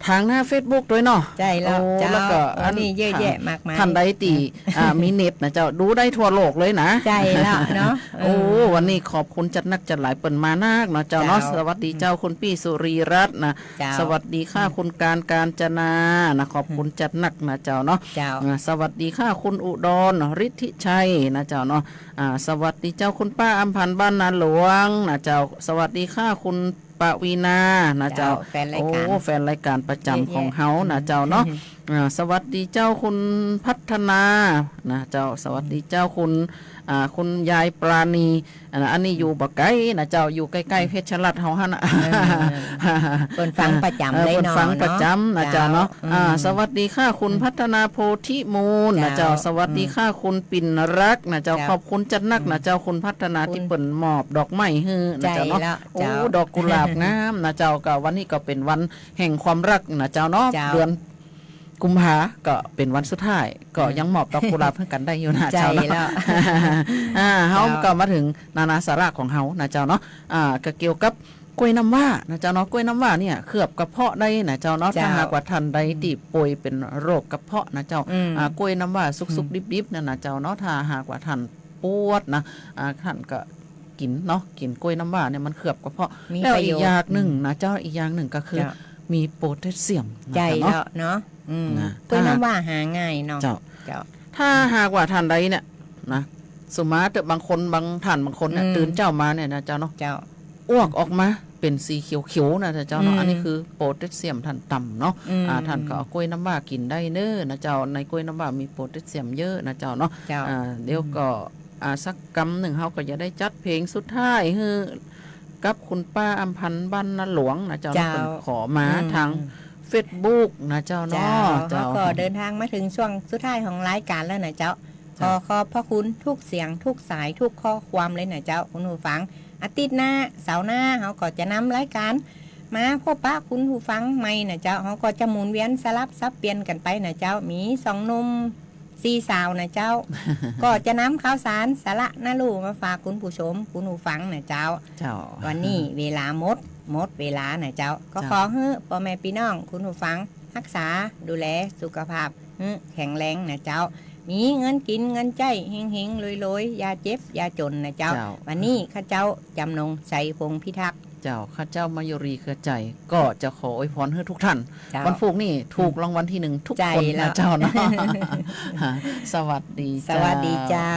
ตางหน้าเฟซบุ๊กตวยเนาะ ใจ้แล้ว โอ้ เจ้า แล้วก็ โอ้ อัน นี่เยอะแยะมากมาย ต้านใดตี้ อืม อ่า มีเน็ตนะเจ้า ดูได้ทั่วโลกเลยนะ ใจ้แล้วเนาะ โอ้ เออ วันนี้ขอบคุณจัดนักจัดหลายเปิ้นมานักเนาะเจ้าเนาะ เจ้า สวัสดีเจ้า คุณปี้สุรีรัตน์นะ เจ้า สวัสดีค่ะ อืม คุณการ กาญจนานะ ขอบคุณ อืม จัดนักนะเจ้าเนาะ เจ้า อ่า สวัสดีค่ะ คุณอุดร ฤทธิชัยนะเจ้าเนาะ อ่า สวัสดีเจ้า คุณป้าอำพันธ์ บ้านนาหลวงนะเจ้า สวัสดีค่ะ คุณ ปวีณานะเจ้า เจ้า แฟนรายก๋าน โอ้ แฟนรายก๋านประจ๋ำ เยอะแยะ ของเฮานะเจ้าเนาะ อืม อ่า สวัสดีเจ้า คุณพัฒนานะเจ้า สวัสดีเจ้า คุณ อ่า คุณยายปราณี อัน อันนี้อยู่บ่ไก๋นะเจ้า อยู่ใก้ๆ เพชรรัตน์เฮาหั้นน่ะ เออ เปิ้นฟังประจ๋ำ เออ เลยเนาะ เปิ้นฟังประจ๋ำนะเจ้าเนาะ เจ้า อืม อ่า สวัสดีค่ะ คุณ อืม พัฒนา โพธิมูลนะเจ้า เจ้า สวัสดีค่ะ อืม คุณปิ่นรักนะเจ้า เจ้า ขอบคุณจัดนักนะเจ้า อืม คุณพัฒนา คุณ ตี้เปิ้นมอบดอกไม้หื้อนะเจ้าเนาะ ใจ้แล้ว โอ้ เจ้า ดอกกุหลาบงามนะเจ้า ก็วันนี้ก็เป๋นวันแห่งความฮักนะเจ้าเนาะ เจ้า เดือนกุมภาก็เป๋นวันสุดท้าย ก็ อืม ยังมอบดอกกุหลาบหื้อกั๋นได้อยู่นะเจ้าเนาะ ใจ้แล้ว อ่า เฮา เจ้า ก็มาเถิงนานาสาระของเฮานะเจ้าเนาะ อ่า ก็เกี่ยวกับกล้วยน้ำว้านะเจ้าเนาะ กล้วยน้ำว้าเนี่ยเคลือบกระเพาะได้นะเจ้าเนาะ เจ้า ถ้าหากว่าต้านใด อืม ตี้ป่วยเป๋นโรคกระเพาะนะเจ้า อืม อ่า กล้วยน้ำว้าสุกๆ อืม ดิบๆ นั่นนะเจ้าเนาะ ถ้าหากว่าต้านปวดนะ อ่า ต้านก็กิ๋นเนาะ กิ๋นกล้วยน้ำว้าเนี่ยมันเคลือบกระเพาะ มีประโยชน์ แล้วอีกอย่างนึ่งนะเจ้า อืม อีกอย่างนึ่งก็คือ เจ้า มีโพแทสเซียมนะ ใจ้ เจ้าเนาะ แล้วเนาะ อืม นะ กล้วยน้ำว้าหาง่ายเนาะ เจ้า เจ้า ถ้าหากว่าต้านใดเนี่ยนะ สมมุติบางคน บางต้านบางคนเนี่ย อืม ตื่นเจ๊ามาเนี่ยนะเจ้าเนาะ เจ้า อ้วกออกมาเป๋นสีเขียวๆ นะเจ้าเนาะ อืม อันนี้คือโพแทสเซียมต้านต่ำเนาะ อืม อ่า ต้านก็เอากล้วยน้ำว้ากิ๋นได้เน้อนะเจ้า ในกล้วยน้ำว้ามีโพแทสเซียมเยอะนะเจ้าเนาะ เจ้า อ่า เดี๋ยวก็ อืม อ่า สักกำนึ่งเฮาก็จะได้จัดเพลงสุดท้ายหื้อกับคุณป้าอำพันธ์ บ้านนาหลวงนะเจ้าเนาะ เจ้า เปิ้นขอมา อืม ตางเฟซบุ๊กนะเจ้าเนาะ เจ้า เจ้า เฮาก็เดินตางมาเถิงช่วงสุดท้ายของรายก๋านแล้วนะเจ้า เจ้า ขอขอบพระคุณทุกเสียง ทุกสาย ทุกข้อความเลยนะเจ้า คุณผู้ฟัง อาทิตย์หน้า เสาร์หน้า เฮาก็จะนำรายก๋านมาพบปะคุณผู้ฟังใหม่นะเจ้า เฮาก็จะหมุนเวียนสลับสับเปลี่ยนกั๋นไปนะเจ้า มีสองหนุ่มสี่สาวนะเจ้า ก็จะนำข่าวสารสาระน่ารู้มาฝากคุณผู้ชม คุณผู้ฟังนะเจ้า เจ้า วันนี้เวลาหมด หมดเวลานะเจ้า ก็ เจ้า ขอหื้อป้อแม่ปี้น้องคุณผู้ฟังฮักษาดูแลสุขภาพหื้อแข็งแรงนะเจ้า มีเงินกิ๋นเงินใจ๊ เฮงๆ รวยๆ อย่าเจ็บอย่าจ๋นนะเจ้า เจ้า วันนี้ข้าเจ้าจ๋ำนง ไสยพงษ์พิทักษ์ เจ้า ข้าเจ้ามายุรีเครือใจ๋ ก็จะขออวยพรหื้อทุกท่าน เจ้า วันพูกนี้ถูกรางวัลตี้หนึ่งทุกคนนะเจ้าเนาะ ใจ้แล้ว สวัสดีเจ้า สวัสดีเจ้า